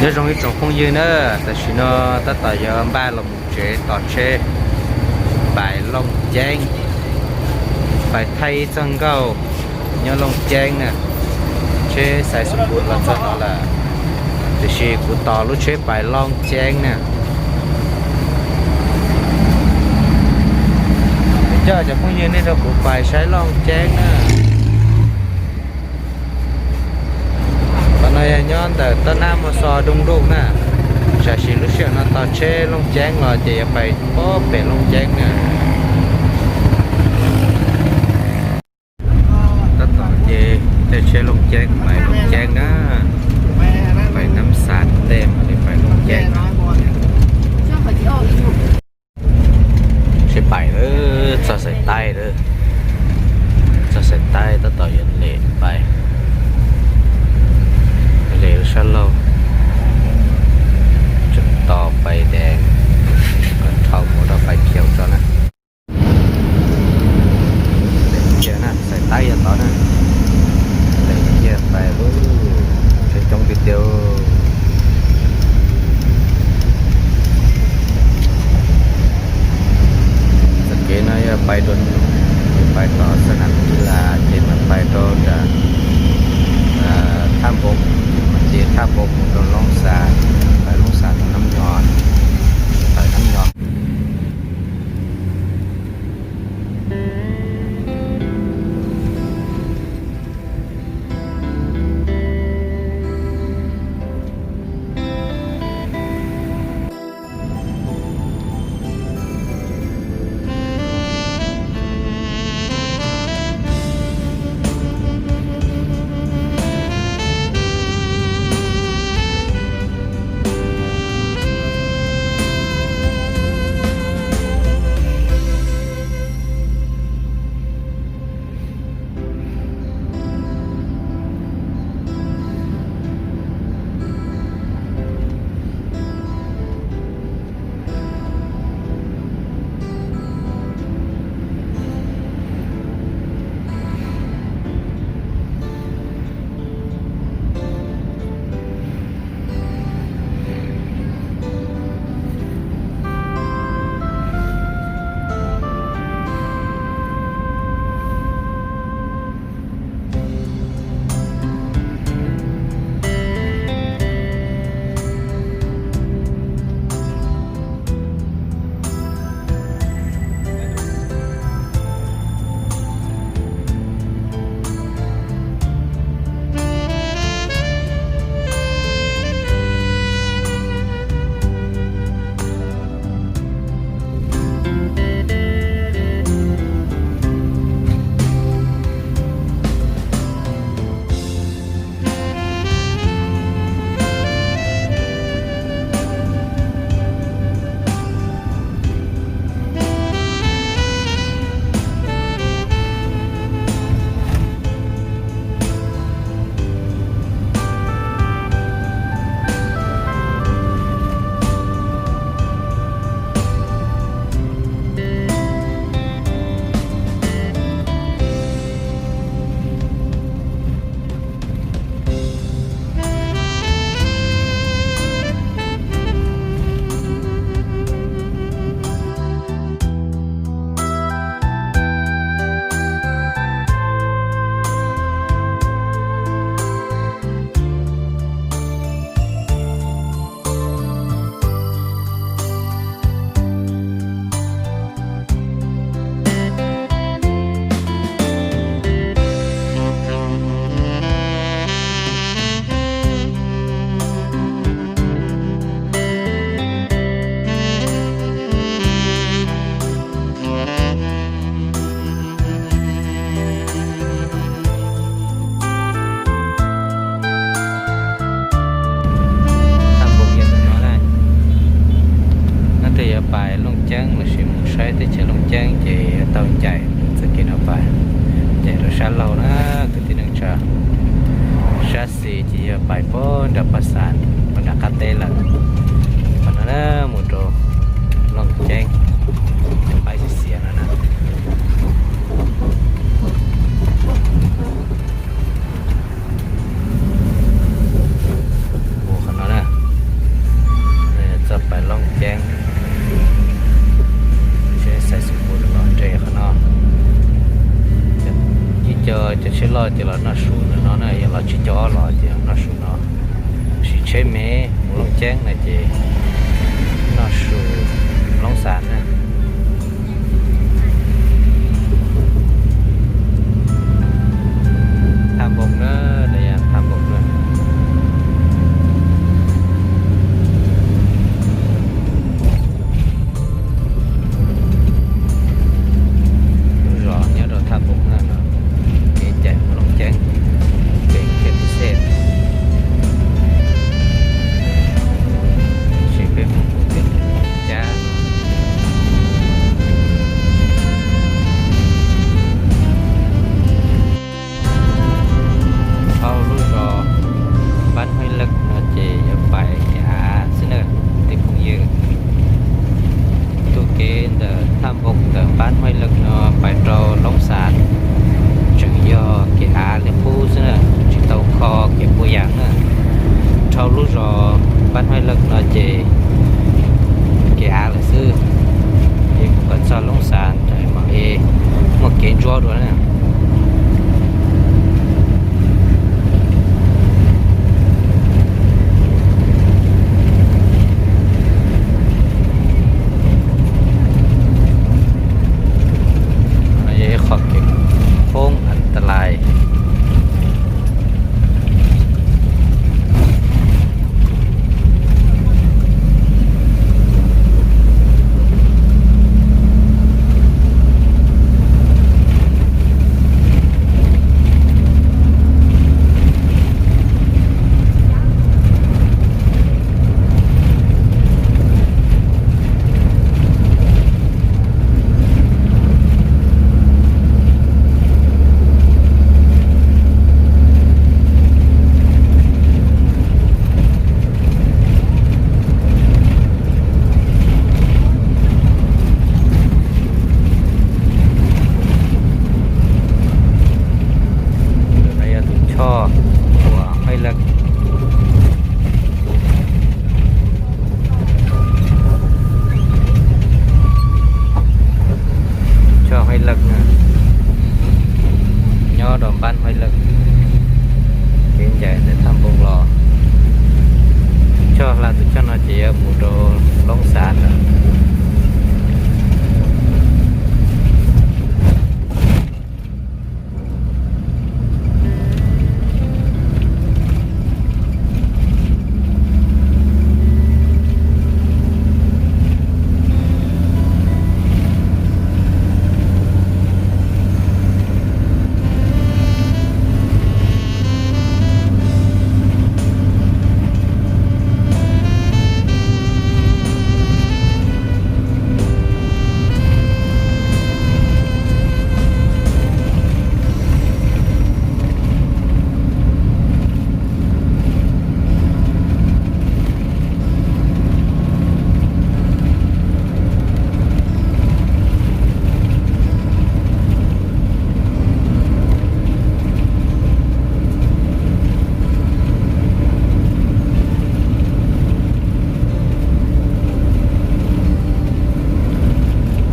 Nyob zoo ib tsoom phooj ywg na, tam sim no tab tom yuav npaj los mus tsev tos tsheb pais Looj Ceeb, pais thaij ib txoj nkauj nyob Looj Ceeb na. Tsheb xais xu pus los txog no lawm, tiam sis kuv tos lub tsheb pais Looj Ceeb na. Coj cov phooj ywg nej nrog kuv pais saib Looj Ceeb na. Qhov no yog nyob ntawm Tab Nab Mos Xos Dooj Luj na. Tam sim lub sij hawm no tos tsheb Looj Ceeb los ces yuav pais pem Looj Ceeb na. Tab tom ces tej tsheb Looj Ceeb pais Looj Ceeb na, pais Nab Xas tej mam li pais Looj Ceeb. Tsheb pais lawm, txog Xais Taib lawm, txog Xais Taib tab tom yuav lem pais, lem lub sab laug, tseem tos pais des, kom dhau mus rau pais Khiav tso na. Lem kiag na, Xais Taib yog tod na, lem kiag pais lub, tsheb coob tiag tiag. Txoj kev no yog pais rau, pais tom Xas Nas Kis Las ces mam pais rau nram Thaj Npoo, ces Thaj Npoo mus rau Loob Xas, pais Loob Xas rau Nab Nyos, pais Nab Nyos. Thaj Npoo yog tus no na. Leej twg yuav pais Looj Ceeb lossis mus saib teb chaws Looj Ceeb ces yuav tau ncaim txoj kev no pais, ncaim rau sab laug na kwv tij neej tsa. Sab xis ces yog pais puag nram Paj Xas, puag nram qab teb lawm. Qhov no na mus rau Looj Ceeb, tus qaib xiav xiav no na. Ua qhov no na. Ces los noj su ntawm no na, yog los tsib caug ob los ces noj su no. Tab sis tsheb me mus Looj Ceeb no ces noj su Loob Xas na. Thaj Npoos na, no yog Thaj Npoos na. Lub zos nyob rau Thaj Npoos na no, kev cai mus Looj Ceeb, kev khiav tib xej. Tab sis peb mus mus kev cab. Dhau lub zos Npab Hmab Lawj no ces yuav pais kev av xwb na kwv tij phooj ywg. Tus kev ntawm Thaj Npoos ntawm Npab Hmab Lawj no pais rau Loob Xas tseem yog kev av li qub xwb na, tsis tau kho kev puas yas na. Dhau lub zos Npab Hmab Lawj no ces kev av lawm xwb. Ces mus kom txog Loob Xas mam li muaj kev ntsuab dua na. Yog ib qho kev khoob an ta lais. Tus no yog tus choj uas Hmab Lawj. Choj Hmab Lawj na, nyob rau Npab Hmab Lawj, kev ncaim ntawm Thaj Npoos los. Choj hla tus choj no ces yuav mus rau Loob Xas lawm.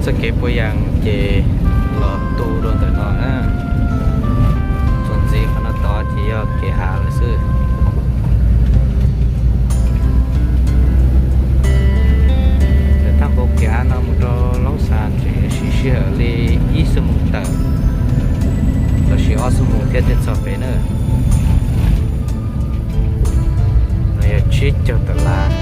Txoj kev puas yas ces los tu rau ntawm no na. Txuas ntxiv qhov no tod ces yog kev av lawm xwb. Ntawm Thaj Npoos kev av no mus rau Loob Xas tseem siv sij hawm li ib xuab moos tawm, tab sis ob xuab moos thiab thiaj txog pem na. No yog tsib caug tawm lab.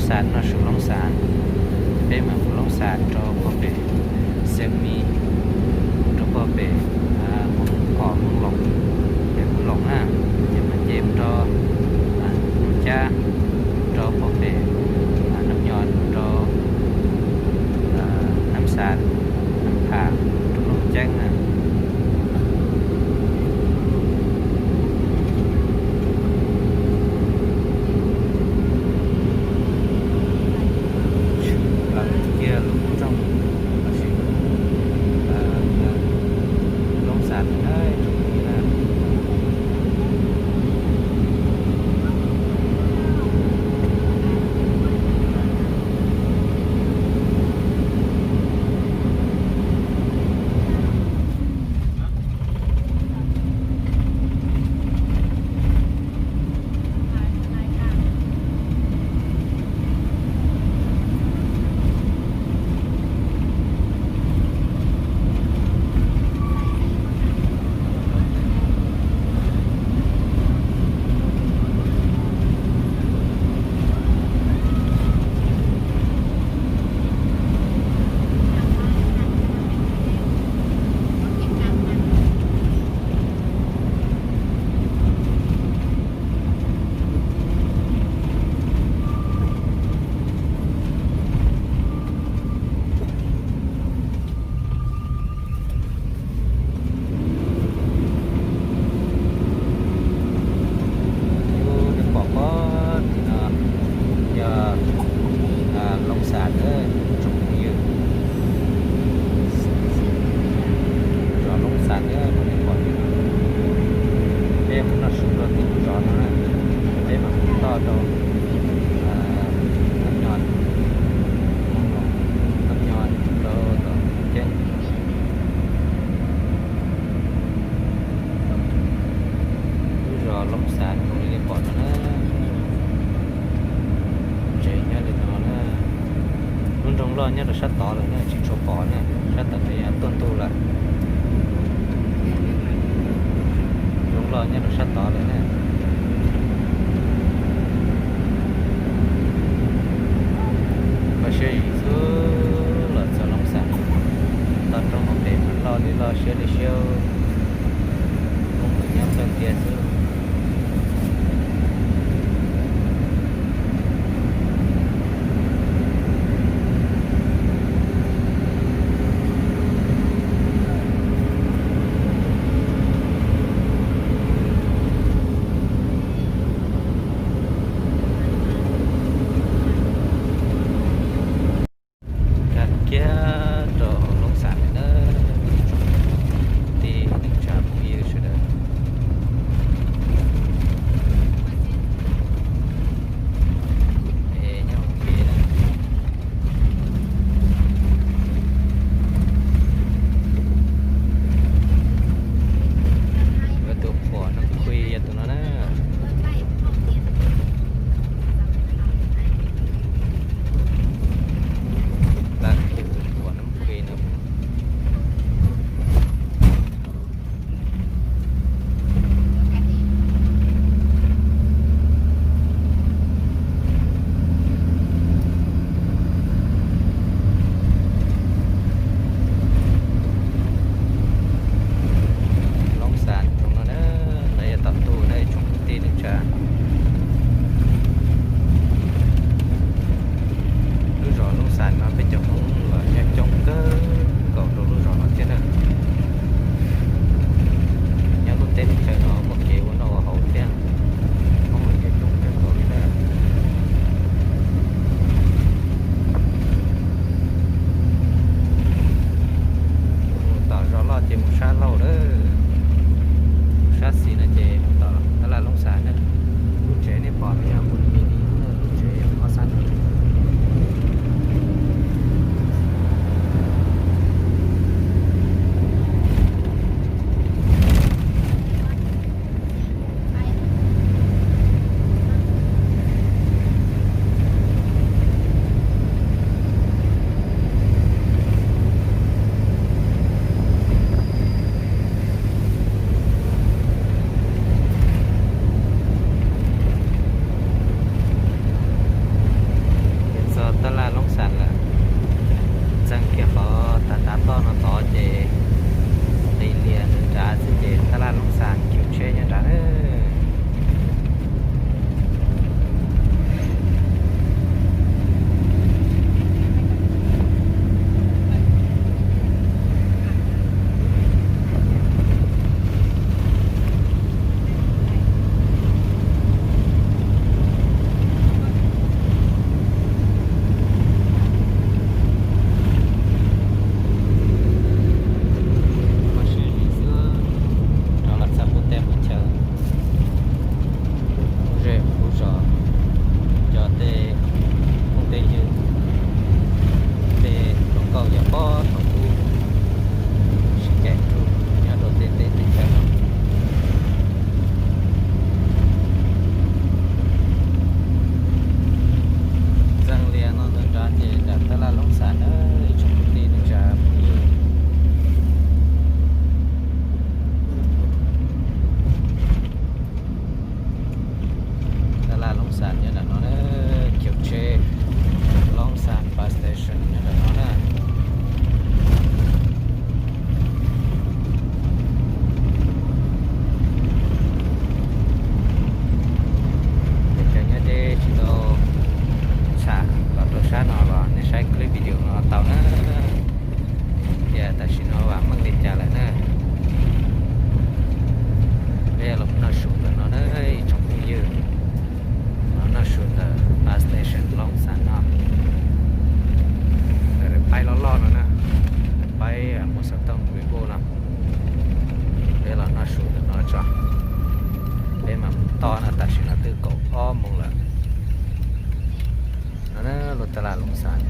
Xas no su Loob Xas, peb mas mus Loob Xas rau puag pem Xeev Mis, rau puag pem Moos Kom Moos Loos, pem Moos Loos na, ces mas ces mus rau Moos Cab, rau puag pem Nab Nyo, rau Nam Xas, Nam Pham, rau Loos Ceeb na. Lawv kiag lub nroog, lawv sis Loob Xas na, tsoom phooj ywg na. Yus pom pob tim no yog Loob Xas na, tsoom phooj ywg. Zos Loob Xas na, peb pom tim no, peb mus noj su rau tim lub zos no na, peb mam mus toj rau Nab Nyo, Nab Nyo rau tom Ceeb. Lub zos Loob Xas zoo li nej pom no na, tsev nyob li no na. Lub nroog loj nyob rau sab tod lawm na, tsis tshua pom na, sab tod nws tuaj ntuj lawm. Nroog loj nyob rau sab tod lawm na. Koj siab zim xwb los txog Loob Xas, toj roob hauv pes mas loj li loj siab li siab, Hmoob mas nyob npleeg tiag xwb. Tab laj Loob Xas.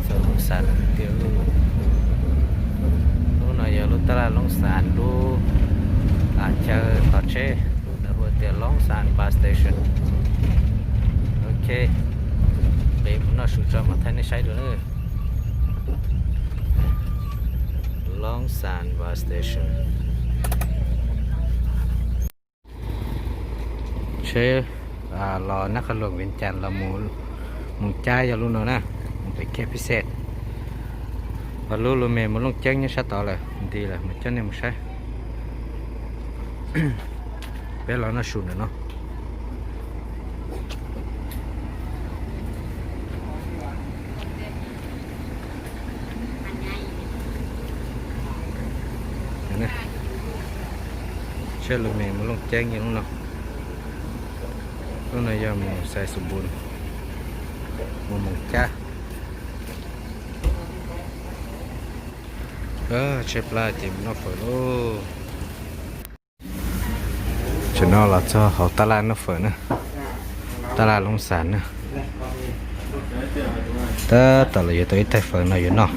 Txog Loob Xas tiag. Lub no yog lub tab laj Loob Xas lub chaw tos tsheb, lawv hu tias Loob Xas bus station. Ok, peb mus noj su tso mam thaij nej saib dua na. Loob Xas bus station. Tsheb los nab qha luam Vias Cas los Moos Cab yog lub no na, mus pem Khej Pib Xej. Ho lub Lus Mes mus Looj Ceeb nyob sab tod lawm, nti lawm mus coj nej mus saib. Peb los noj su ntawm no. Tsheb Lus Mes mus Looj Ceeb yog lub no. Lub no yog mus Xais Xus Npus, mus Moos Cab. Tsheb plab ces mus noj fawm lauj. Tam no los txog hauv tab laj noj fawm na, tab laj Loob Xas na. Tab tom los yuav tau ib tais fawm no yuav noj.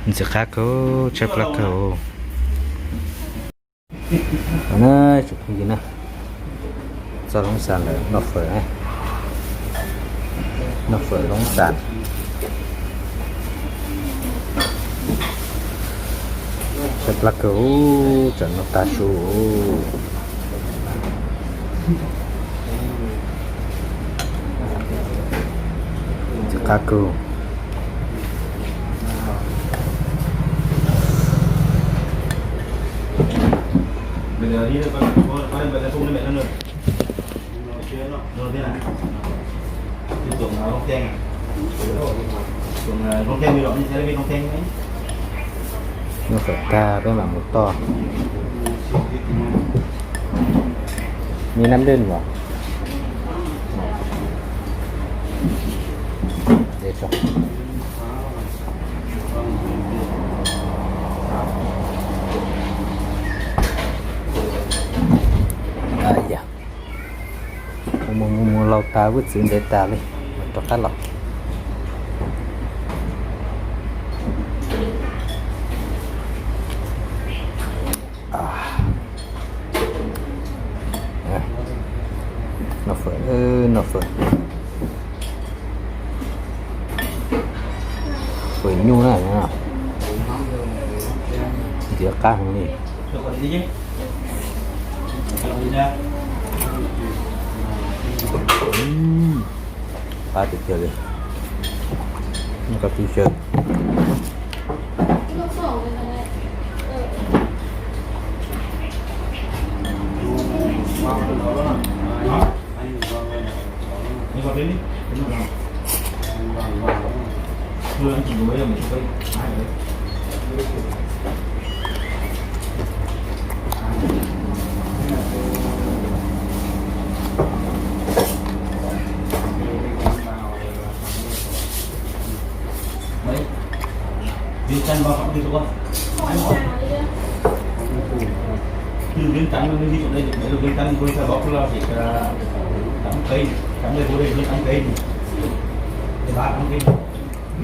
Ntxim qab kawg, tsheb plab kawg. Tsoom phooj ywg na, txog Loob Xas lawm, noj fawm, noj fawm Loob Xas. Tsheb plab kawg, tsam no tag su. Ntxim qab kawg. Noj fawm tag peb mam mus toj. Neb nab dej mas. Mus mus mus laus tas, vwj txwv ntev tas li, rov qab los. Noj fawm, noj fawm. Fawm nyuj na, ntxim qab heev li. Qab tiag tiag li. Noj koj tib xyaw.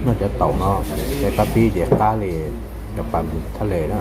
Noj cov taum no, cov qab pib ces qab li cov pas thaj les na.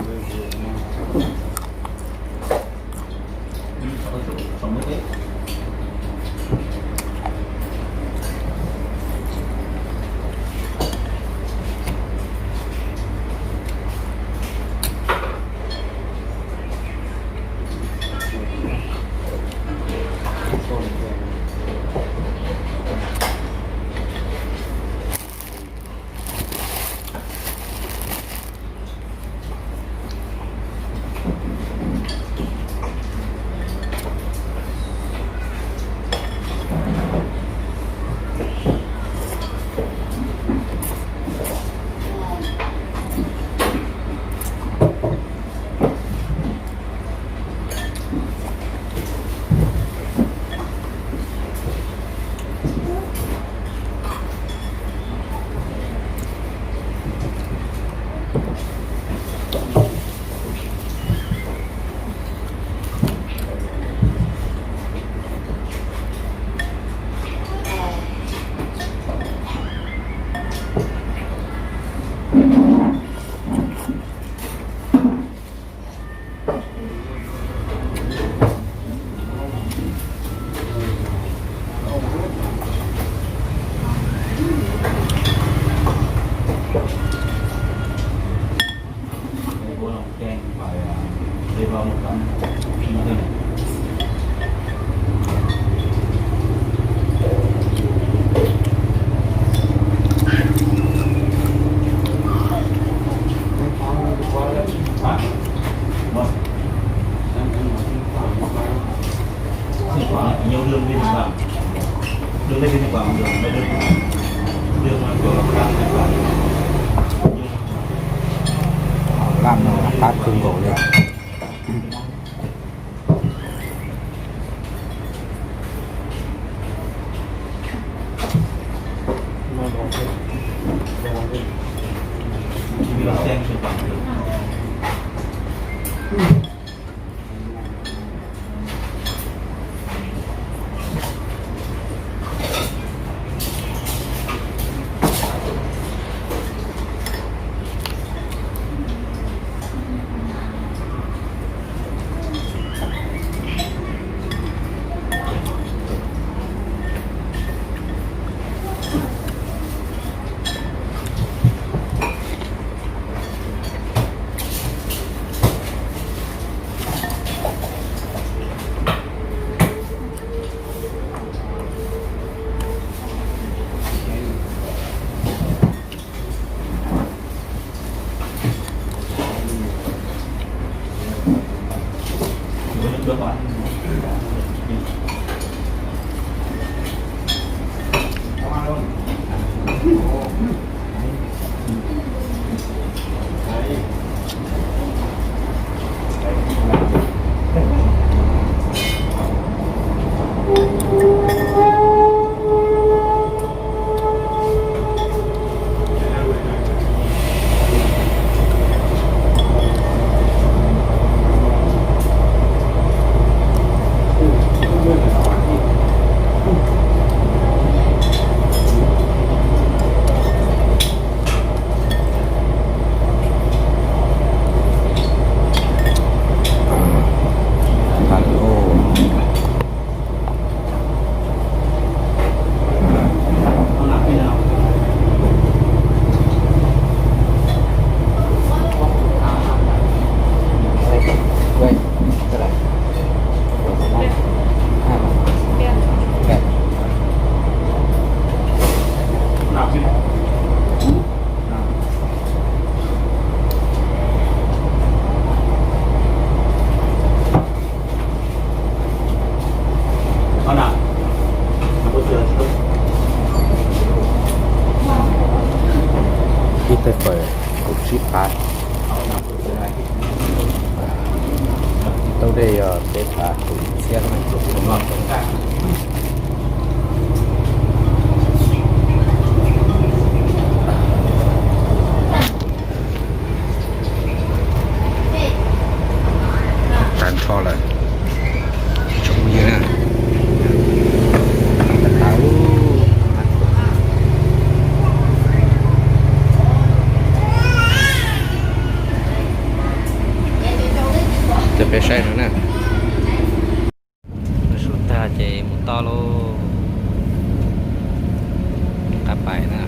Lam no qab kawg nkaus li. Ib teg fawm kaum tsib phav. Taub dej yog peb phav kaum txhiab. Tag nrho lawm. Tsoom phooj ywg na, tag lawm. Coj peb saib no na. Su tag ces mus toj lauj. Qab pais na.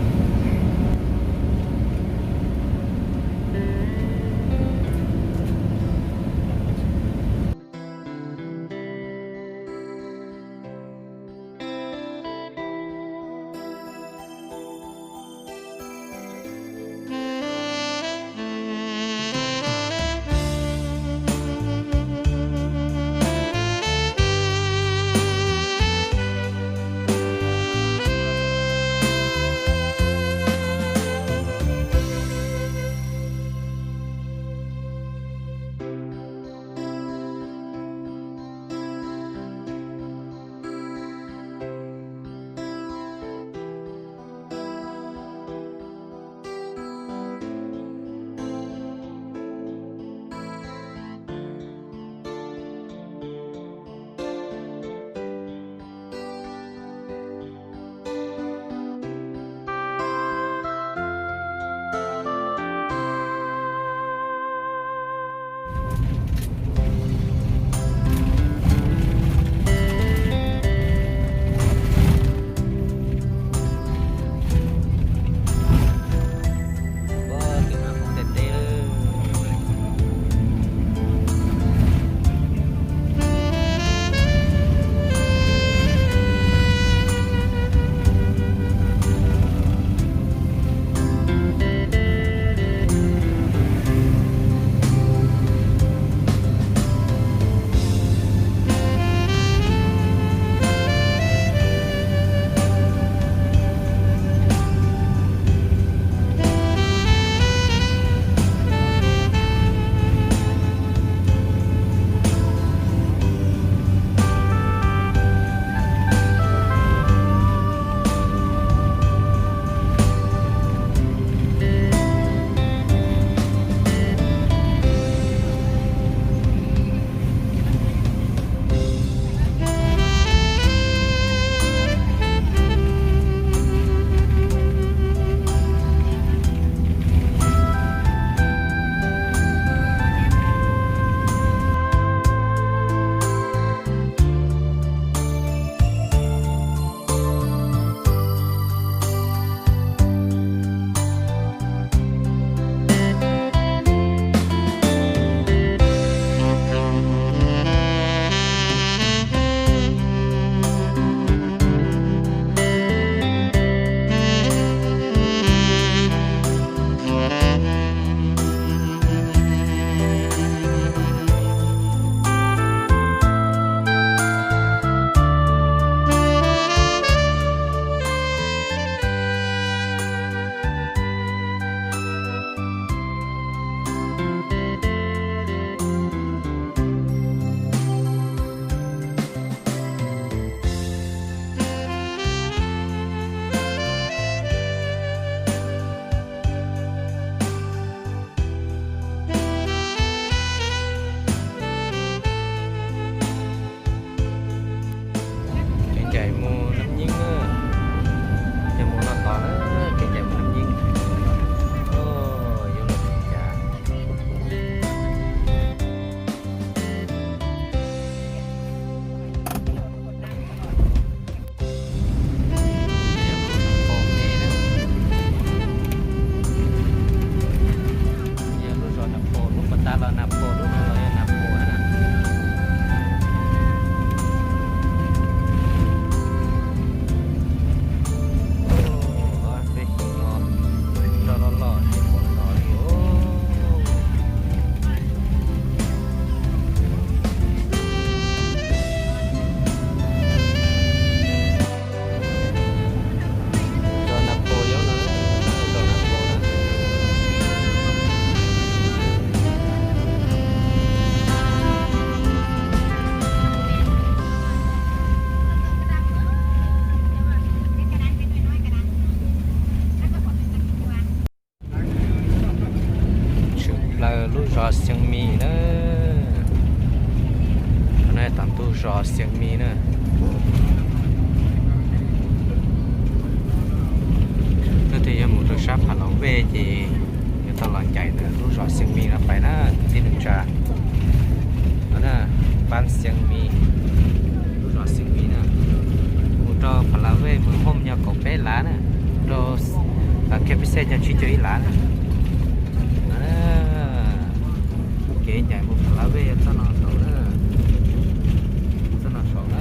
Tag los Nas Phos, lub no los yog Nas Phos na. Peb xyov, rog loj loj tsis pom los li os. Zos Nas Phos yog no, zos Nas Phos na. Tshwm plaws lub zos Xiaus Mis na. No yog tom ntug zos Xiaus Mis na. Leej twg yuav mus rau sab Phav Las Vej ces yuav tau los ncaim ntawm lub zos Xiaus Mis no pais na kwv tij neej tsa. No na, Pab Xiaus Mis, lub zos Xiaus Mis na. Mus rau Phav Las Vej mus Hmoob nyob kaum peb lav na, rau Khiav Pis Xej nyob tsib caug ib lav na. Kev ncaim mus Phav Las Vej yog txoj no saud na. Txoj no saud na.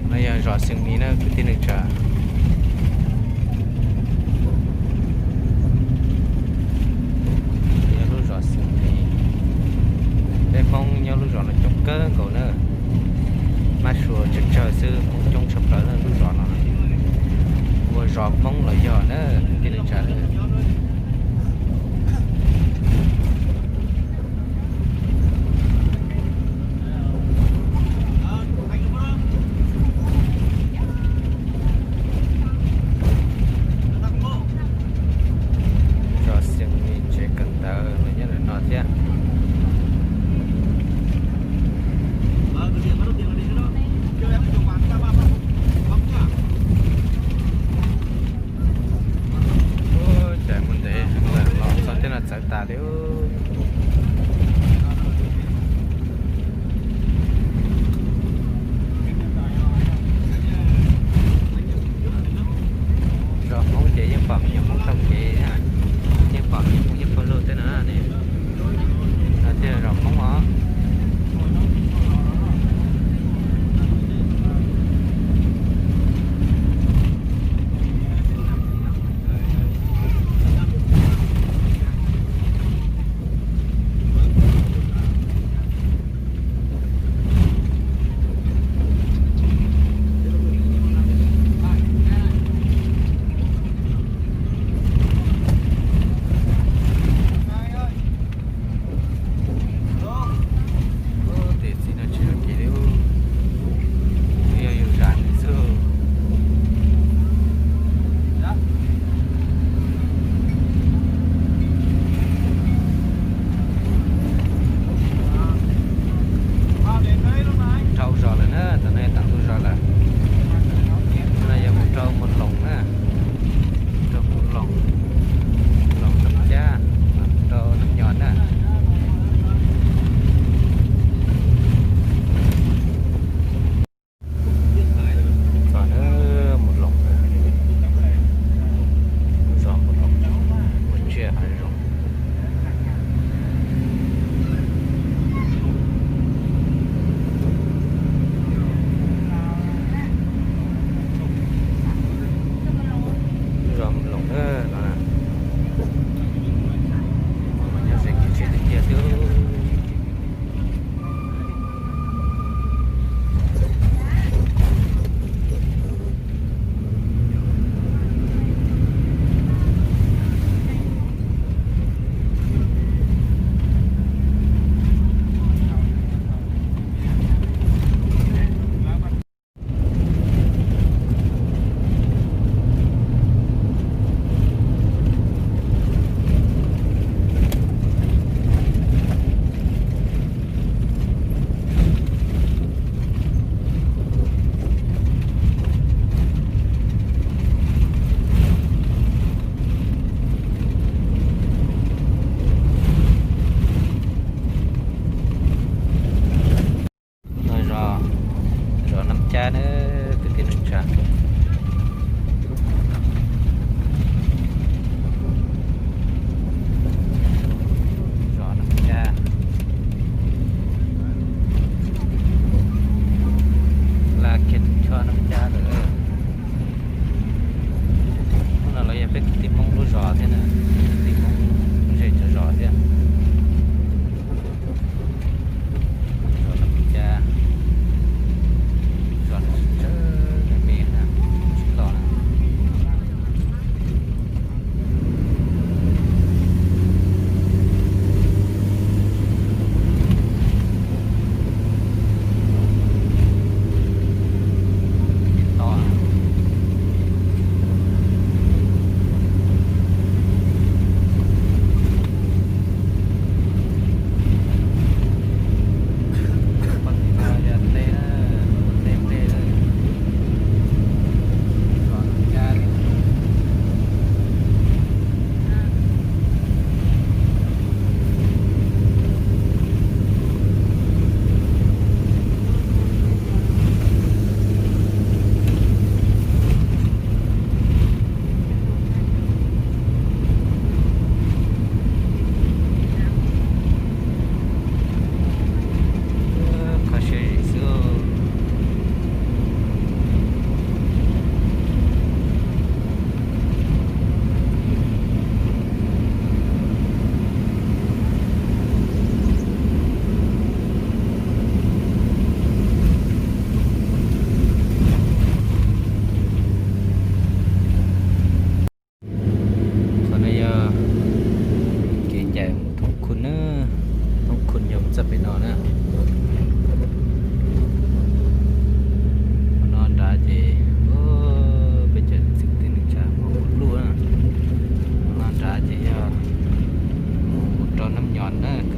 No yog zos Xiaus Mis na kwv tij neej tsa. Yog lub zos Xiaus Mis, peb Hmoob nyob lub zos no coob kawg nkaus na. Mab suav tsawg tsawg xwb, Hmoob coob tshaj plaws lub zos no. Ua zos Hmoob los yog na kwv tij neej tsa. Zos Xiaus Mis tsev kawm ntawv los nyob ntawm no thiab. Ua cas mus ntev heev lawm los txog tej no txawv tas li. Zos Hmoob ces yeej pom me nyuam Hmoob taug kev, yeej pom me nyuam Hmoob nyob pawg lug tej no ne. No thiaj zos Hmoob os.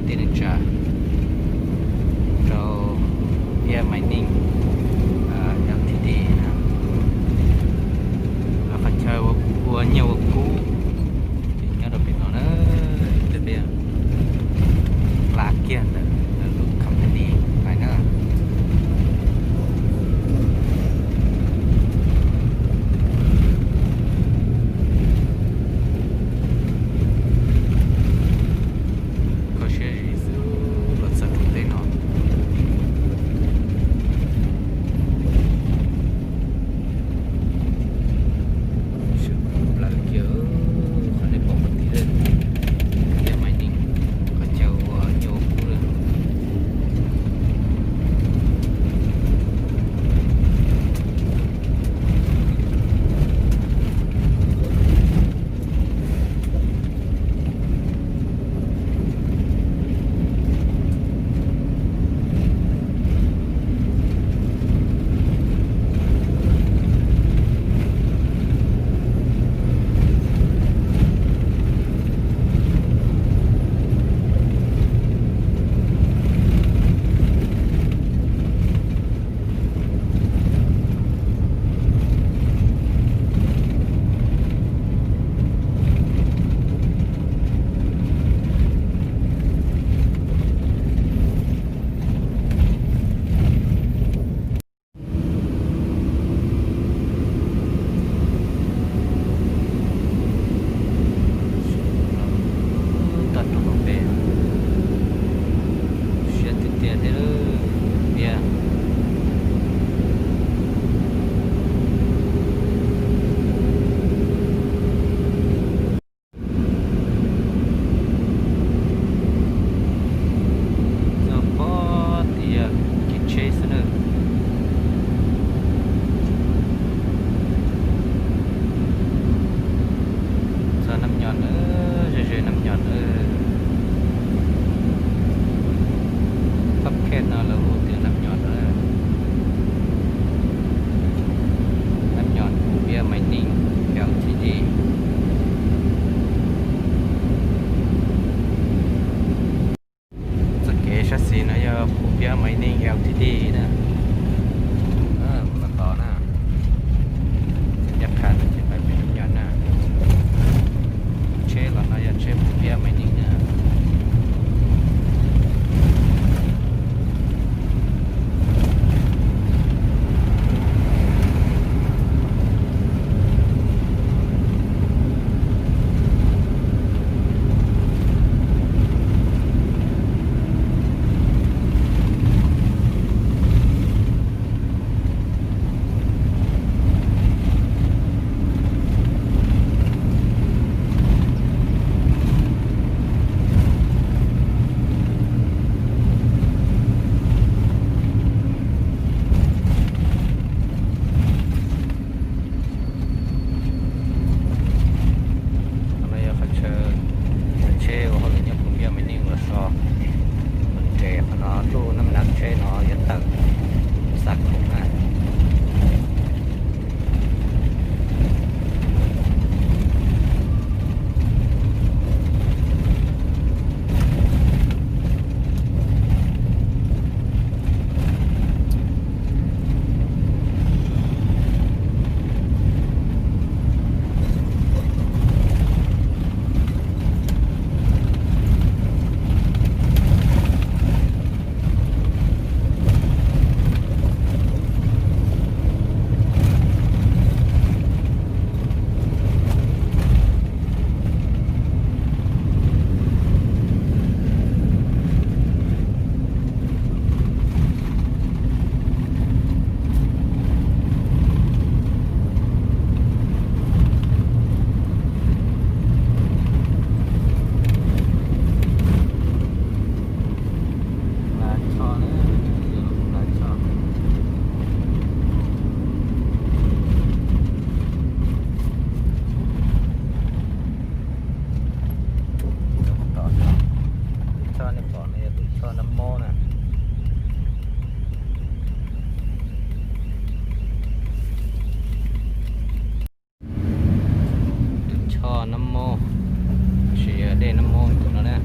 Tej neej tsa rau Pub Piab Mining L T D na. Qhov chaw ua nyiaj ua kub ces nyob rau pem no na. Tej peb hla kiag ntawm lub company lawm na. Kho siab zim xwb los txog rau tej no. Plawv kiag qhov nej pom qhov tid, Pub Piab Mining, qhov chaw ua nyiaj ua kub lawm. Toj roob hauv pes, siab tiag tiag thiab tiag. Txog pob tim kev tsheb xwb na. Txog Nab Nyom na, ze ze Nab Nyom na. Pab khej no lawv hu tias Nab Nyom na. Nab Nyom Pub Piab Mining L T D. Txoj kev sab xis no yog Pub Piab Mining L T D na. Mus no tos na. Ncaj qha no ces pais pem Nab Nyom na. Tsheb los no yog tsheb Pub Piab Mining na. Qhov no yog qhov chaw tsheb ua hauj lwm nyob Pub Piab Mining los so. Nres qhov no lub nab nav tsheb no yuav tawm, xa khoom na. Hla choj na, yog hla choj. Tus choj nej pom no yog tus choj nab mob na. Tus choj nab mob, sis yog dej nab mob tus no na.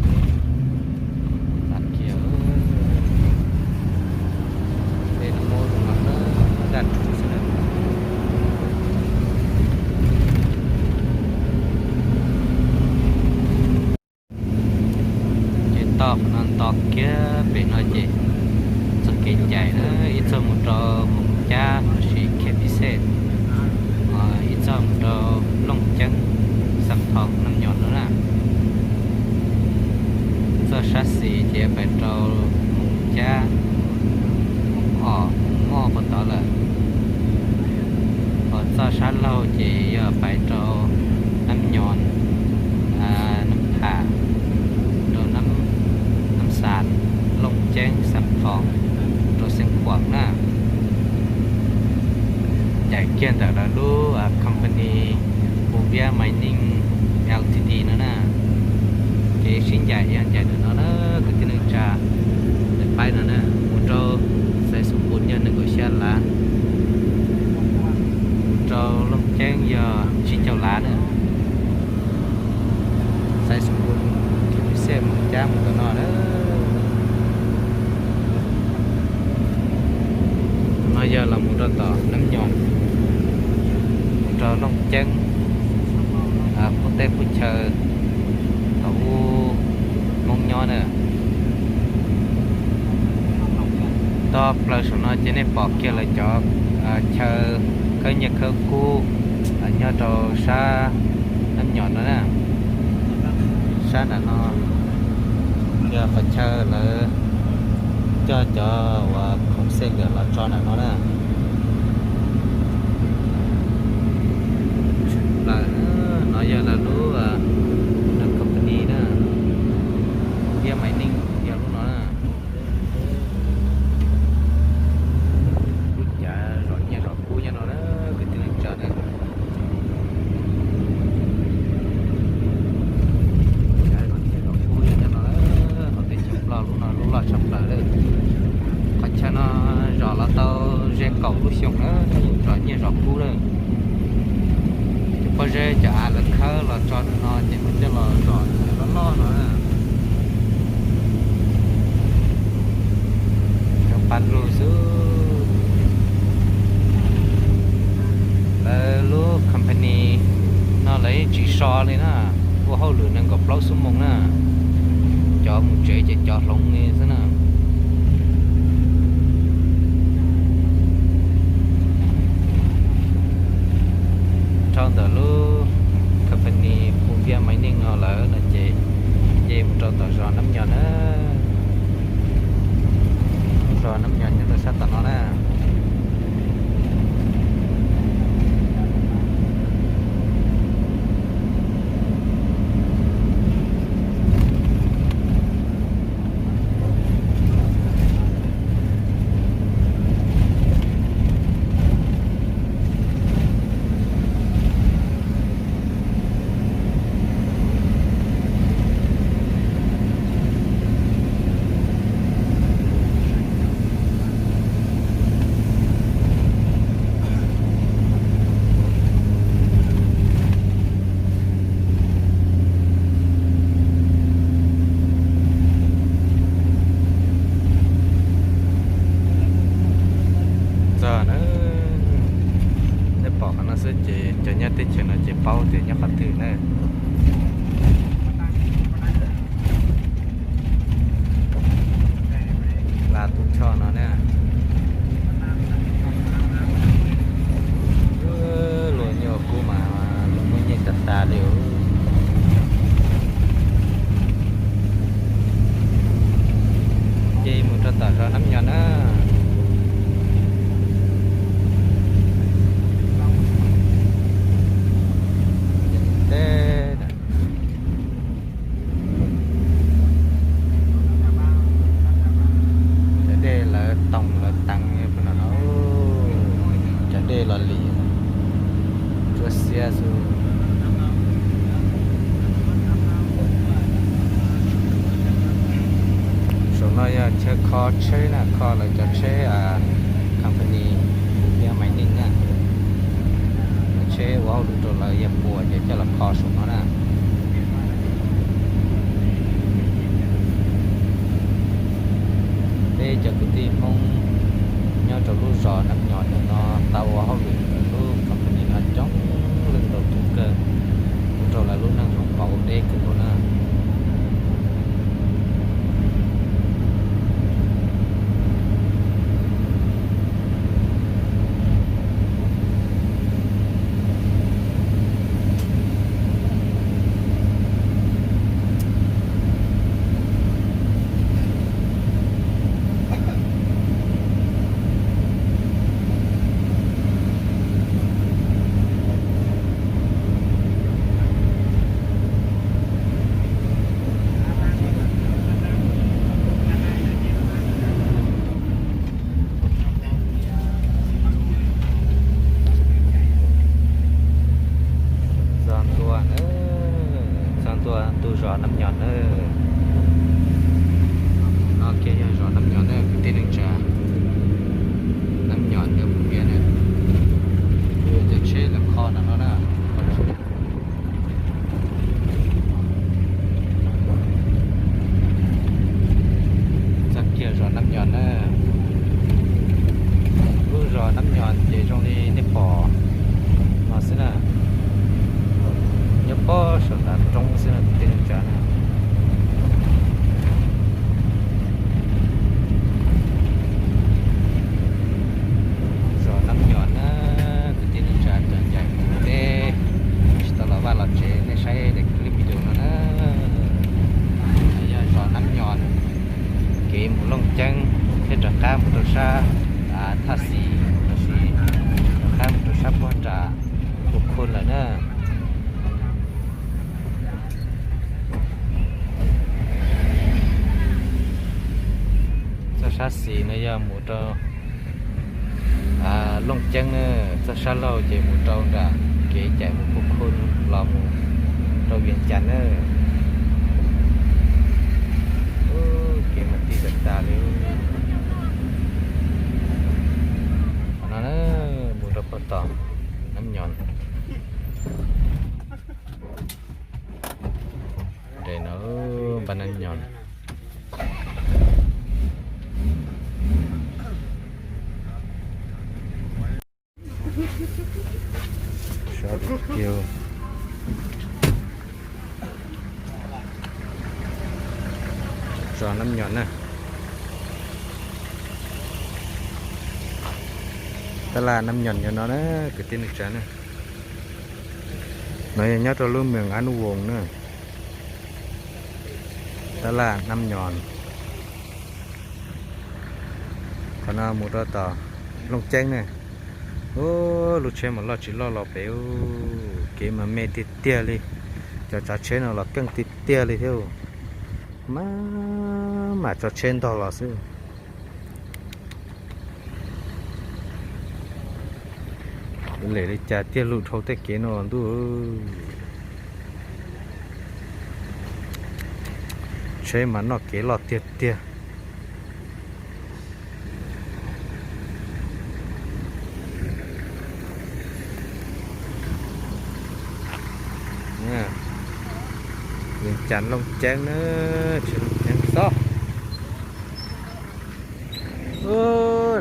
Toj qhov no nto kiag pem no ces txoj kev ncaim na, ib txoj mus rau Moos Cab lossis Khe Pis Xej, ib txoj mus rau Looj Ceeb, Xam Thoo, Nab Nyos no na. Txoj sab xis ces pais rau Moos Cab, Moos Os, Moos Moj puag tod lawm. Ho txoj sab laug ces yog pais rau Nab Nyos, Nab Pham, rau Nab Xas, Looj Ceeb, Xam Thoo, rau Xeev Khuam na. Ncaim kiag ntawm lawv lub company Pu Viab Mining Ltd no na. Ces sib ncaim yog ncaim ntawm no na, kwv tij neej tsa, ntawm paib no na, mus rau Xaiv Xus Npus yog nees nkaum xya lav, mus rau Looj Ceeb yog tsib caug lav na. Xaiv Xus Npus, Khe Pis Xej, Moos Cab mus tom no na. No yog los mus rau tom Nab Nyos, mus rau Looj Ceeb, qub teb qub chaw thaum ub Hmoob nyob na. Toj plaws saum no ces nej pom kiag lawv cov chaw khawb nyiaj khawb kub nyob rau sab Nab Nyos no na. Sab nram no yog qhov chaw lawv coj cov uas khoom xej nkawm los tso nram no na. Plaws no yog lawv lub company na, Viab Mining yog lub no na. Lub cav zom nyiaj zom kub nyob no na, kwv tij neej tsa na. Cav zom nyiaj zom kub nyob no, hauv teb chaws Nplog lub no lub loj tshaj plaws lawm. Qhov chaw no zom los tau ze kaum lub xyoo na, zom nyiaj zom kub lawm. Cov pob zeb cov av lawv khawb los tso no ces lawv coj los zom cov loj loj no na. Cov pa lug xwb. Lawv lub company no lawv yeej tsis so li na, ua hauj lwm nees nkaum plaub xuab moos na, cov mus tsev ces cov hloov li xwb na. Dhau ntawm lub company Pu Viab Mining no lawm no ces nce mus rau tom zos Nab Nyos na. Zos Nab Nyos nyob rau sab tom no na. Txog na, nej pom qhov no xwb ces cov nyob teb chaws no ces paub tias nyob qhov twg na. Hla tus choj no na. Luag nyuag kub mas luag muaj nyiaj tas tas li. Ces mus rau tom zos Nab Nyos na. Cov dej lawv toos lawv tees no na, cov dej los lim tsuab xiab xwb. Saum no yog chaw kho tsheb na, kho lawv cov tsheb company Viab Mining na. Tsheb ua hauj lwm rau lawv yog puas ces coj los kho saum no na. Peb cov kwv tij Hmoob nyob rau lub zos Nab Nyos ntawm no tau ua hauj lwm ntawm lub company no coob leej ntau tus kawg, ua rau lawv lub neej hloov pauv deb kawg nkaus na. Ok, yog zos Nab Nyos na kwv tij neej tsa. Nab Nyos ntawm Phu Vias na. Cov tsheb lawv kho ntawm no na. Txog kiag zos Nab Nyos na. Lub zos Nab Nyos ces zoo li nej pom no xwb na. Nyob pob saum nram roob xwb na kwv tij neej tsa na. Zos Nab Nyos na kwv tij neej tsa, cov ncaim mus deb, tsis tau los vaj los tsev, nej saib daim clip video no na. Yog zos Nab Nyos, kev mus Looj Ceeb thiab rov qab mus rau sab Thaj Xis, rov qab mus rau sab puag nram Hu Khu lawm na. Txoj sab xis no yog mus rau Looj Ceeb na, txoj sab laug ces mus rau nram kev cais mus Hu Khu los mus rau Vias Cas na. Kev mas ti tas tas li. Qhov no na, mus rau puag tom Nab Nyos. Nres no, npaj Nab Nyos. Sab kiag zos Nab Nyos na. Tab laj Nab Nyos nyob no na kwv tij neej tsa na. No yog nyob rau lub moos Ab Nub Voos na. Tab laj Nab Nyos. Qhov no mus rau tom Looj Ceeb na. Ub, lub tsheb mas loj tsis loj los pem, kev mas me tiag tiag li. Cov tsav tsheb no los keej tiag tiag li thiab. Mas, mas tso tsheb ntog los xwb. Lem li cas tiag lug dhau tej kev no ntuj. Tsheb mas noj kev loj tiag tiag. Vias Cas Looj Ceeb na, tsis Looj Ceeb xwb.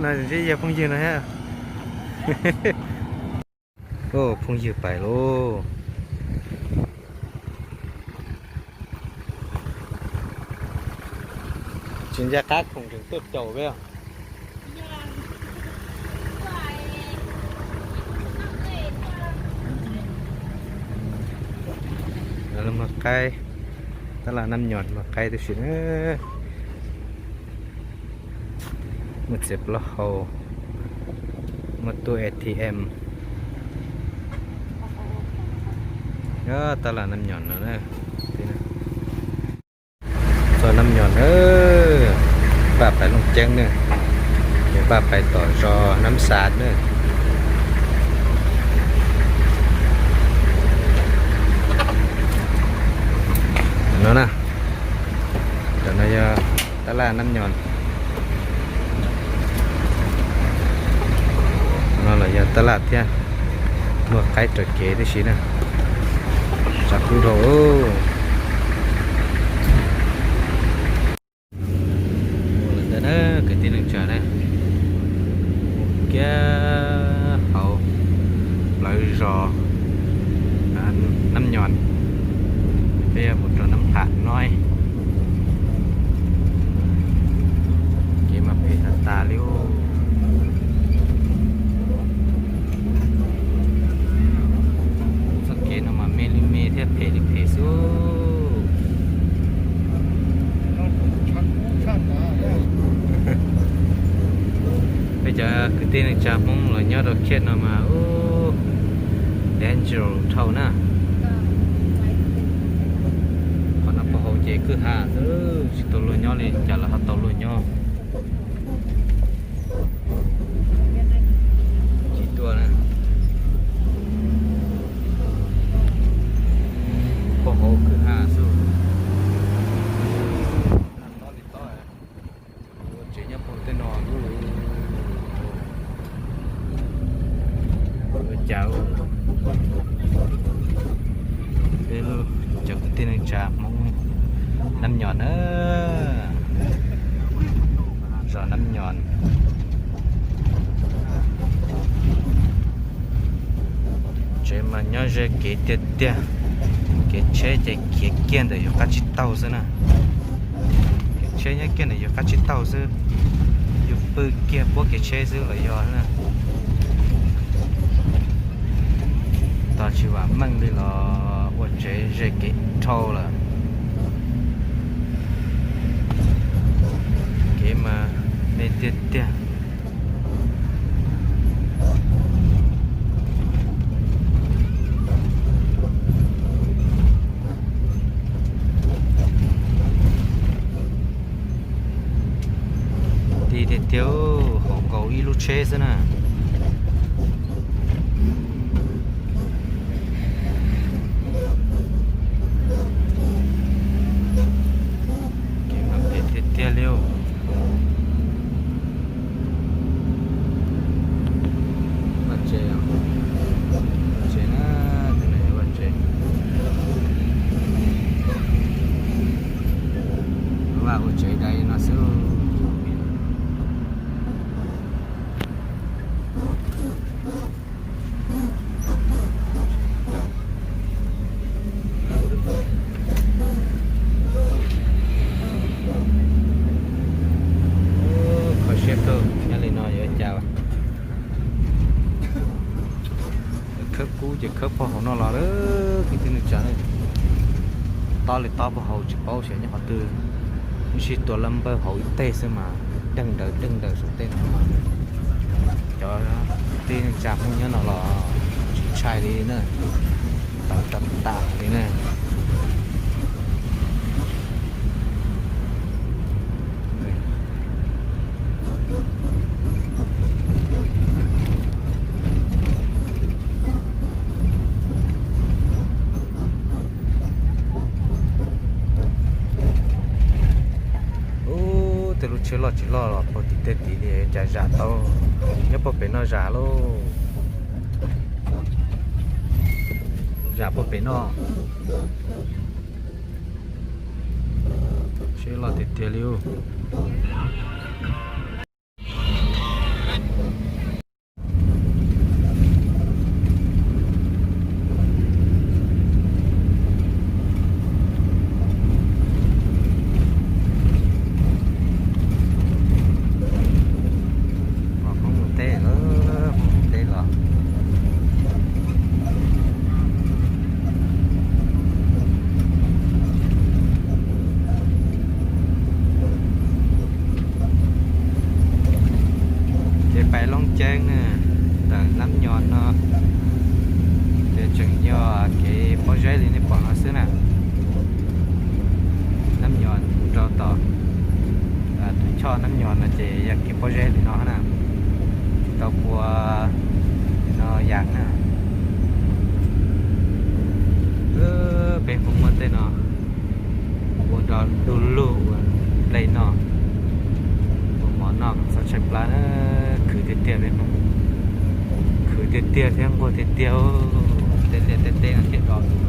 No ntsib yawg phooj ywg no thiab. Phooj ywg pais lauj. Tsis ntsia qab khoom tseem tuaj caum peb. Muag qaib, tab laj Nab Nyos muag qaib tib si na. Muaj txiv plaub hau, muajตู้ A T M. Tab laj Nab Nyos no na. Txog Nab Nyos na, npaj pais Looj Ceeb na, ces npaj pais tom zos Nab Xas na. No na, ntawm no yog tab laj Nab Nyos. No los yog tab laj thiab, muag qaib raws kev tib si na. Tshav kub dhau. Ua li ntawd na kwv tij neej tsa na, kiag hauv plawv zos Nab Nyos, peb yuav mus rau Nab Pham no. Kev mas phem tas tas li. Txoj kev no mas me li me thiab phem li phem xwb. Peb cov kwv tij neej tsa Hmoob los nyob rau khej no mas ub, danger dhau na. Qhov no puag hauv ces kwj ha xwb, tsis tau luag nyob li, cas lawv ho tau luag nyob. Tsis tuaj na. Puag hauv kwj ha xwb. Na, zos Nab Nyos. Tsev mas nyob ze kev tiag tiag. Kev tsheb ces khiav kiag ntawm yus qab tsib taug xwb na. Kev tsheb nyob kiag ntawm yus qab tsib taug xwb. Yus pw kiag puab kev tsheb xwb los yog na. Tos tsis vam meej li los ua tsev ze kev dhau lawm. Kev mas me tiag tiag. Ti tiag tiag, haum nkaus ib lub tsheb xwb na. Kev mas phem tiag tiag li. Vaj tsev, vaj tsev na, tus no yog vaj tsev. Vaj ua tsev dai no xwb. Kho siab kawg, nyob li no yuav ua cas. Khawb kub ces khawb pog hauv no los lawm kwv tij neej tsa. Tob li tob pog hauv tsis paub xyov nyob qhov twg, ib sij tua lab npawj hauv ib teg xwb mas deeg daws deeg daws saum tej no mas. Cov kwv tij neej tsa Hmoob nyob no los tsis ntshai li na, tawv tam tam li na. Ub, tej lub tsheb loj tsis loj los puag tim tej tid li cas zam tau. Nyob puag pem no zam lauj. Zam puag pem no. Tsheb loj tiag tiag li ub. Hmoob mus teb, Hmoob mus teb los. Ces pais Looj Ceeb na, ntawm Nab Nyos no, ces tseem yog kev pob zeb li nej pom no xwb na. Nab Nyos rau tom tus choj Nab Nyos no ces yog kev pob zeb li no na, tsis tau pua no yas na. Peb Hmoob muab tej no ua nrog du lug ua nplej noj, ua mov noj txhob tshaib plab na. Khwv tiag tiag peb Hmoob, khwv tiag tiag thiab nquag tiag tiag. Tej liaj tej teb no thiaj do tus.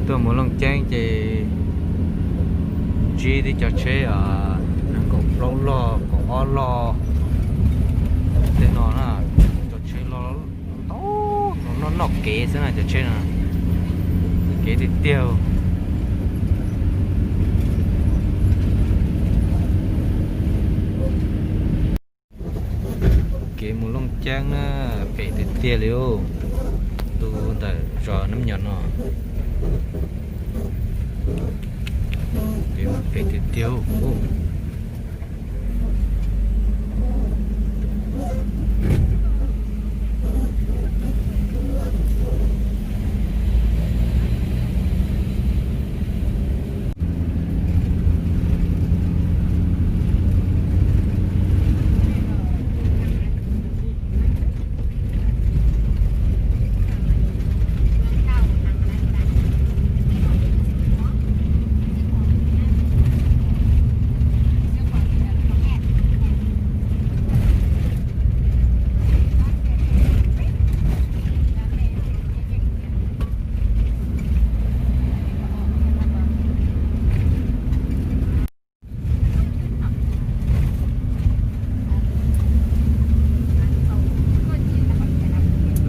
Tuaj mus Looj Ceeb ces ntsib tib cov tsheb nees nkaum plaub log, kaum ob log tej no na. Cov tsheb loj ntau, noj noj kev xwb na cov tsheb no. Kev tiag tiag. Kev mus Looj Ceeb na, phem tiag tiag li ub. Tus ntawm zos Nab Nyos no, pem tiag tiag.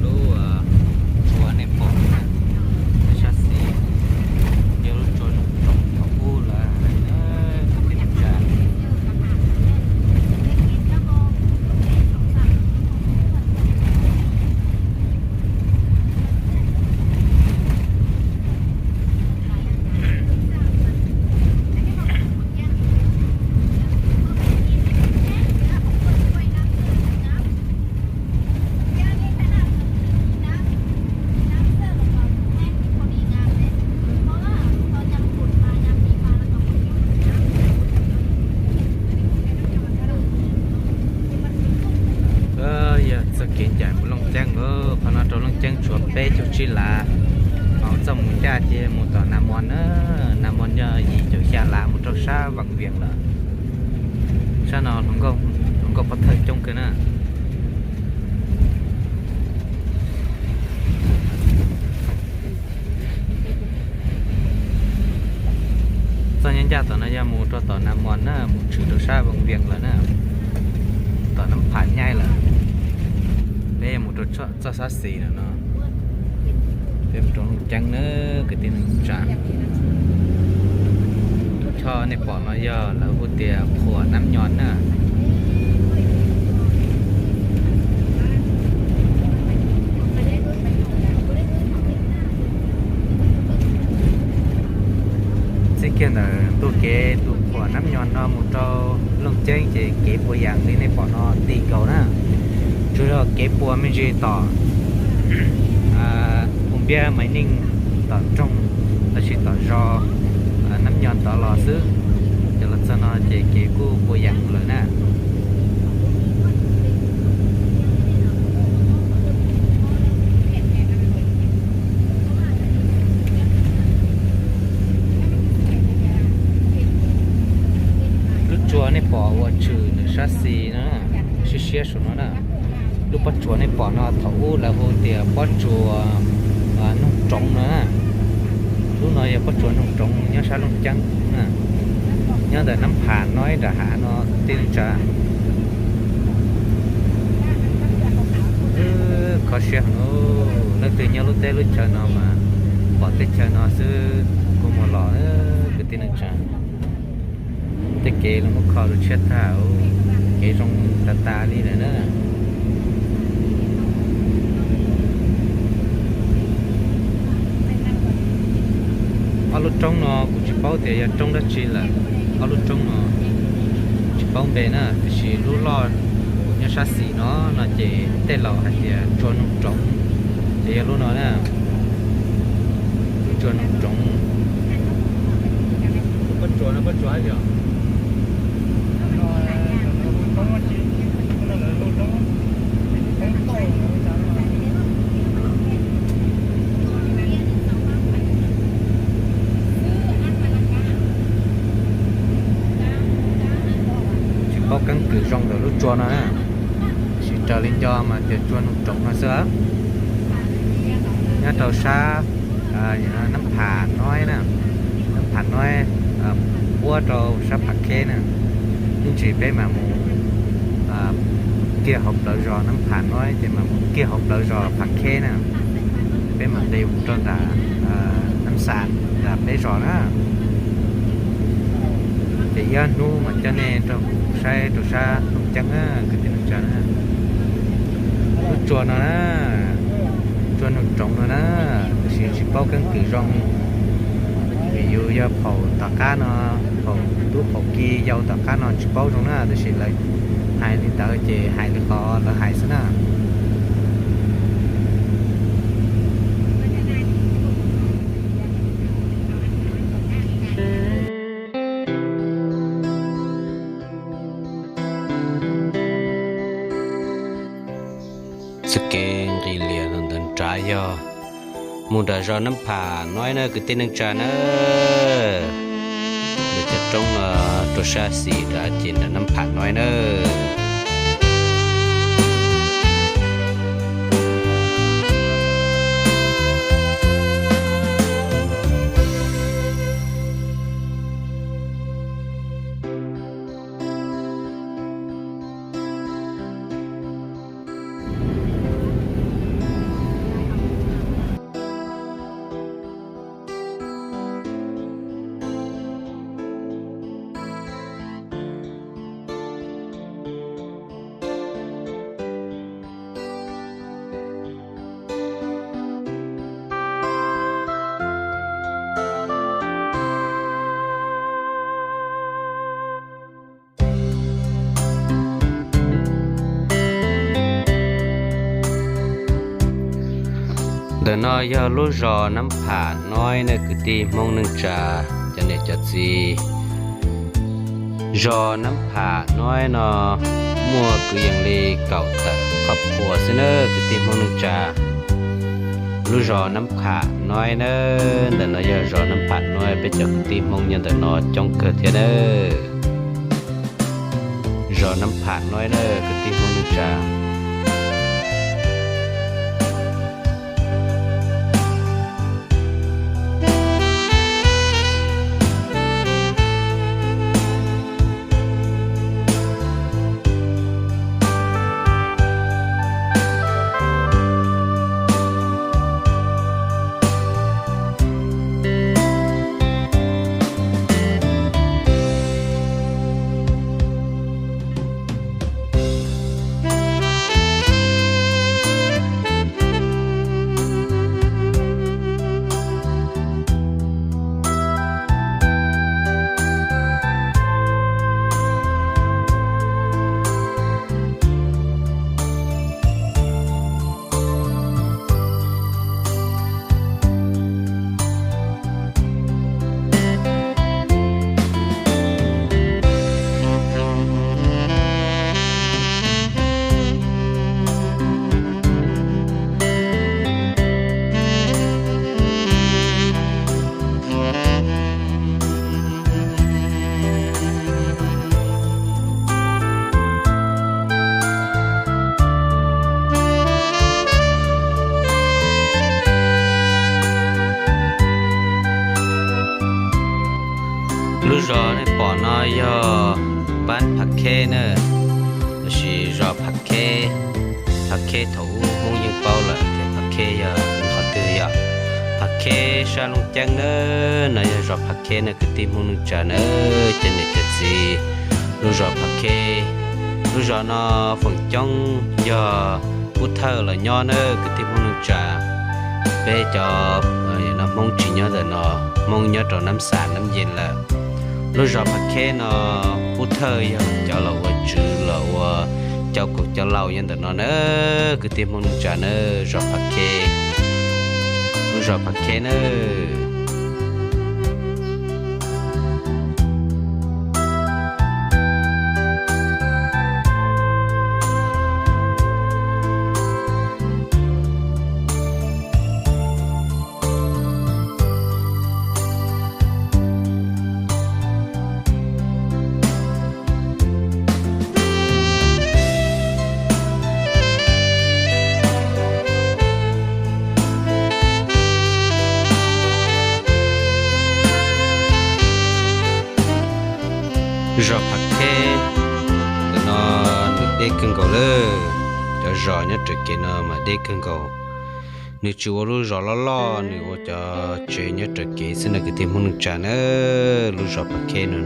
Lub tsua nej pom sab xis, yog lub tsua thaum ub lawm. Yog txoj kev ncaim mus Looj Ceeb, qhov no rau Looj Ceeb tshuav peb caug tsib lav. Txoj mus ncaj ces mus tom Nas Mos na, Nas Mos yog yim caum xya lav mus rau sab Vaj Vias lawm. Sab no hluas nkauj pov thawj coob kawg na. Txoj nyob ncaj tom no yog mus rau tom Nas Mos na, mus tshwm rau sab Vaj Vias lawm na, tom Nab Phas Nyaib lawm. Peb mus rau txoj sab xis no, peb mus rau Looj Ceeb na kwv tij neej tsa. Lub choj nej pom no yog lawv hu tias Qhuas Nab Nyos na. Txij kiag ntawm ntu kev tus Qhuas Nab Nyos no mus rau Looj Ceeb ces kev puas yas li nej pom no ti nkaus na. Tsuas yog kev puas me ntsis tom Pu Npiab Maiv Neej, tom nroog, tab sis tom zos Nab Nyos tod los xwb. Ces los txog no ces kev kuj puas yas lawm na. Lub tsua nej pom uas tshwm nws sab xis no, siab siab saum no na. Lub pob tsuas nej pom no thaum ub lawv hu tias pob tsuas Noog Roov no na. Lub no yog pob tsuas Noog Roov nyob sab Looj Ceeb na, nyob ntawm Nab Phas Noib nram hav no kwv tij neej tsa. Kho siab heev, leej twg nyob lub teb lub chaw no mas pom teb chaws no xwb kuj muaj los kwv tij neej tsa. Tej kev los muab kho rau tshiab tag, kev zoo tas tas li lawm na. Ob lub roob no kuv tsis paub tias yog roob dab tsi lawm. Ob lub roob no tsis paub npe na, tiam sis lub loj uas nyob sab xis no no ces tej laus hais tias tsua Noog Roov, ces yog lub no na. Lub tsua Noog Roov. Tsis paub keeb kwm zoo ntawm lub tsua no na, tab sis raws li nco mas tias tsua Noog Roov no xwb. Nyob rau sab Nab Phas Noib na, Nab Phas Noib puab rau sab Phas Kheb na. Ib ntsis peb mam mus kiag hauv plawv zos Nab Phas Noib ces mam mus kiag hauv plawv zos Phas Kheb na. Peb mam nqis rau nram Nab Xas nram peb zos na. Ces ib ob hnub mam coj nej rau saib rau sab Looj Ceeb na kwv tij neej tsa na. Lub tsua no na, tsua Noog Zoo no na, tab sis tsis paub keeb kwm zoo, vim yus yog phaum tom qab no, phaum tub phaum ki yau tom qab no tsis paub zoo na, tab sis lawv hais li ntawd ces hais li qhov lawv hais xwb na. Txoj kev nqis lias ntawm nrad yog mus nram zos Nab Pham Noib na kwv tij neej tsa na. Ntawm cov roob no rau sab xis nrad ces nram Nab Pham Noib na. Ntawm no yog lub zos Nab Pham Noib na kwv tij Hmoob neej tsa, cov niam cov txiv. Zos Nab Pham Noib no muaj kwv yees li kaum tawm qhov phuas xwb na kwv tij Hmoob neej tsa. Lub zos Nab Pham Noib na, ntawm no yog zos Nab Pham Noib, peb cov kwv tij Hmoob nyob ntawm no coob kawg thiab na. Zos Nab Pham Noib na kwv tij Hmoob neej tsa. Lub zos nej pom no yog Pab Phav Kheb na, los sis zos Phav Kheb. Phav Kheb thaum ub Hmoob yeej paub lawm tias Phav Kheb yog qhov twg yog Phav Kheb sab Looj Ceeb na. No yog zos Phav Kheb na kwv tij Hmoob neej tsa na, cov niam cov txiv. Lub zos Phav Kheb, lub zos no feem coob yog Pub Thawj los nyob na kwv tij Hmoob neej tsa. Peb cov no Hmoob tsis nyob ntawm no, Hmoob nyob rau Nab Xas Nab Yees lawm. Lub zos Phav Kheb no Pub Thawj yog cov los ua tswv los ua cau kaum cau laus nyob ntawm no na kwv tij Hmoob neej tsa na. Zos Phav Kheb, lub zos Phav Kheb na. Zos Phav Kheb ntawm no nws deb kawg nkaus lawm. Cov zos nyob raws kev no mas deb kawg nkaus. Nws tsis ua lub zos loj loj, nws ua cov tsev nyob raws kev xwb na kwv tij Hmoob neej tsa na. Lub zos Phav Kheb no.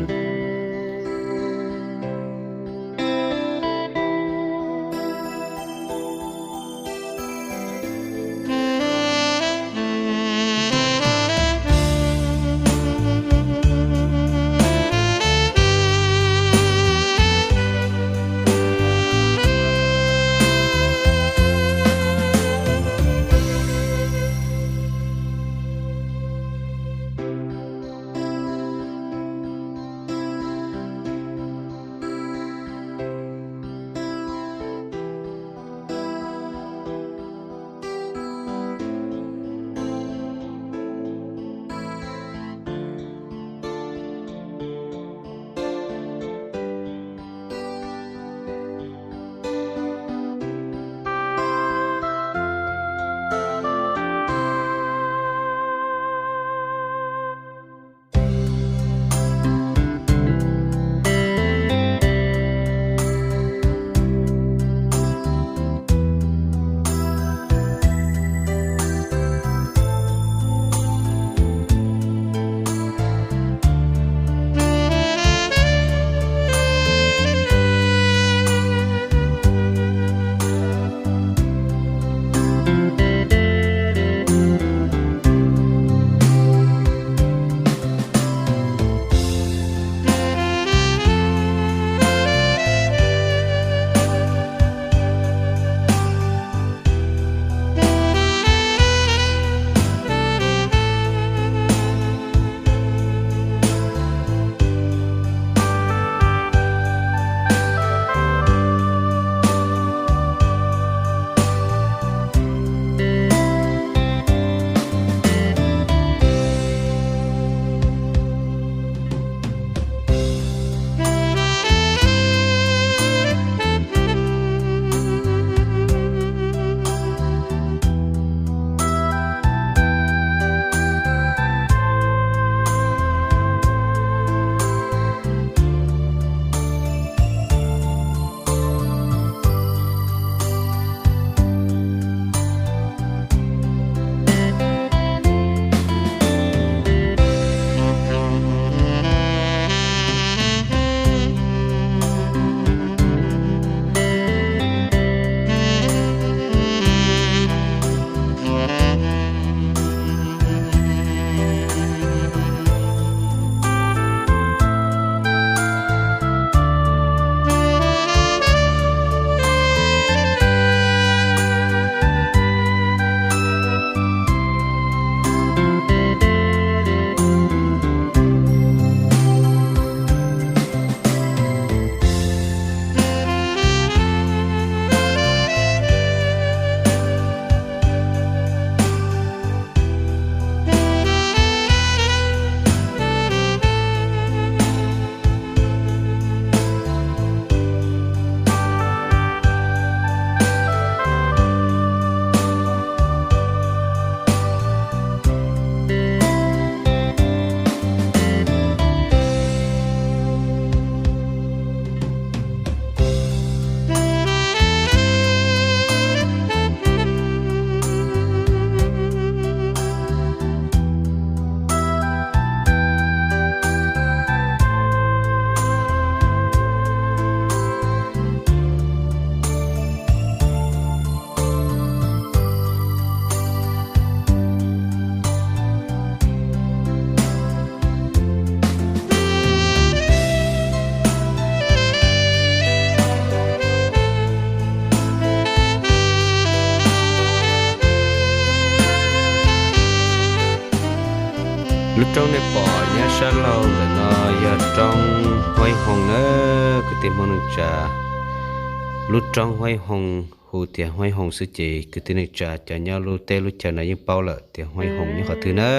Lub roob nej pom nyob sab laug ntawm no yog roob Huaib Hoo na, kwv tij Hmoob neej tsa. Lub roob Huaib Hoo hu tias Huaib Hoo xwb ces kwv tij neej tsa cov nyob lub teb lub chaw no yeej paub lawm tias Huaib Hoo nyob qhov twg na.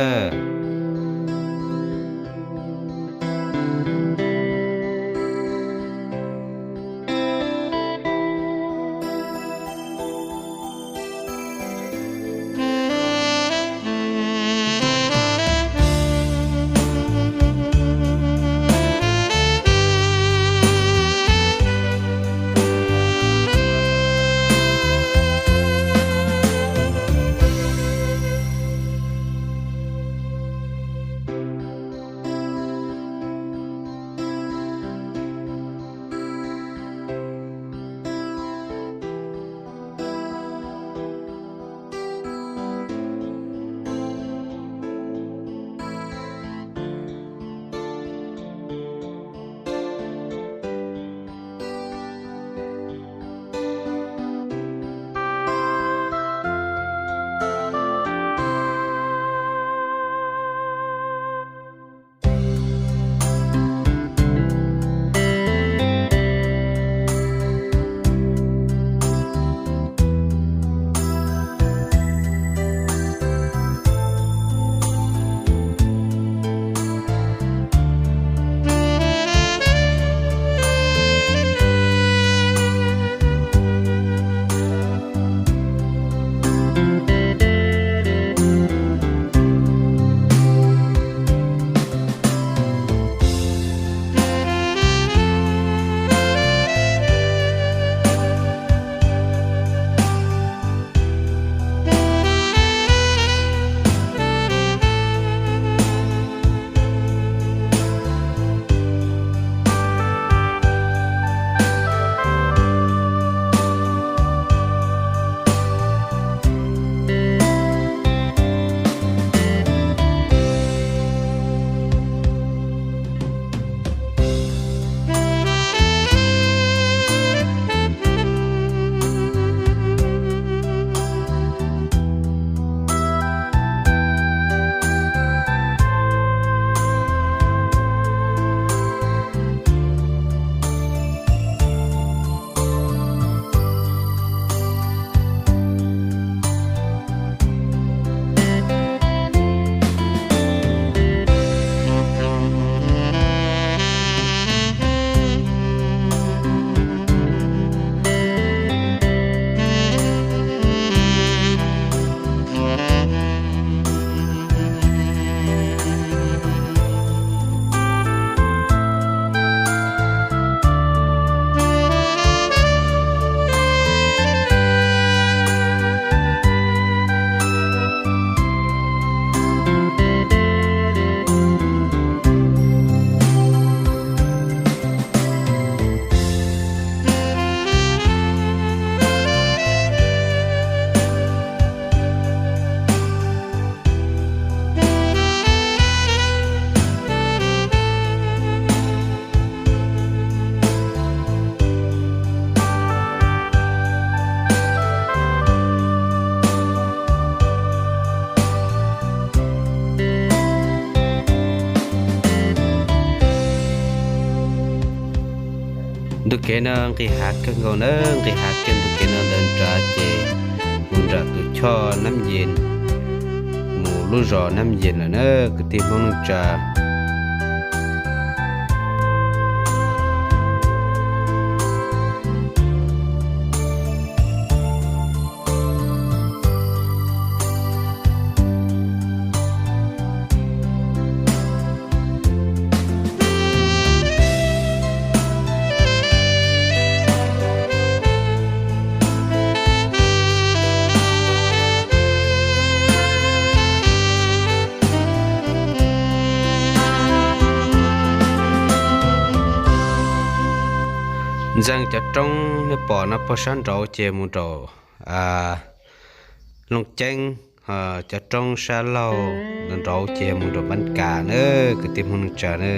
Ntu kev no nqis hav kawg nkaus na, nqis hav kiag ntu kev no ntawd nrad ces mus nram tus choj Nab Yes, mus lub zos Nab Yes lawm na kwv tij Hmoob neej tsa. Ntxeev cov roob nej pom no puag sab nraud ces mus nraum Looj Ceeb, cov roob sab laug nraud ces mus nraum Npab Kas na kwv tij Hmoob neej tsa na.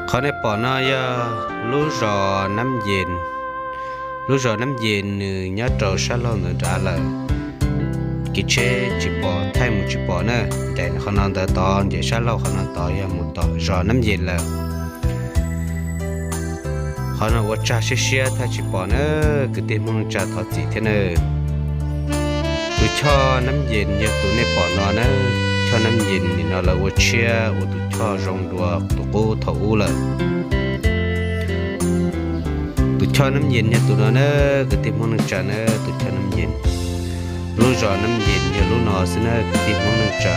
Qhov nej pom no yog lub zos Nab Yes. Lub zos Nab Yes nws nyob rau sab laug ntawd nrad lawm. Kev tsheb tsis pom, thaij mus tsis pom na. Ncaim qhov no ntawd tod, ncaim sab laug qhov no tod yog mus tom zos Nab Yes lawm. Qhov no ua tsag siab siab thaij tsis pom na, kwv tij Hmoob neej tsa thov txim thiab na. Tus choj Nab Yes yog tus nej pom no na. Choj Nab Yes nim no lawv ua tshiab ua tus choj zoo dua tus qub thaum ub lawm. Tus choj Nab Yes yog tus no na, kwv tij Hmoob neej tsa na, tus choj Nab Yes. Lub zos Nab Yes yog lub no xwb na, kwv tij Hmoob neej tsa.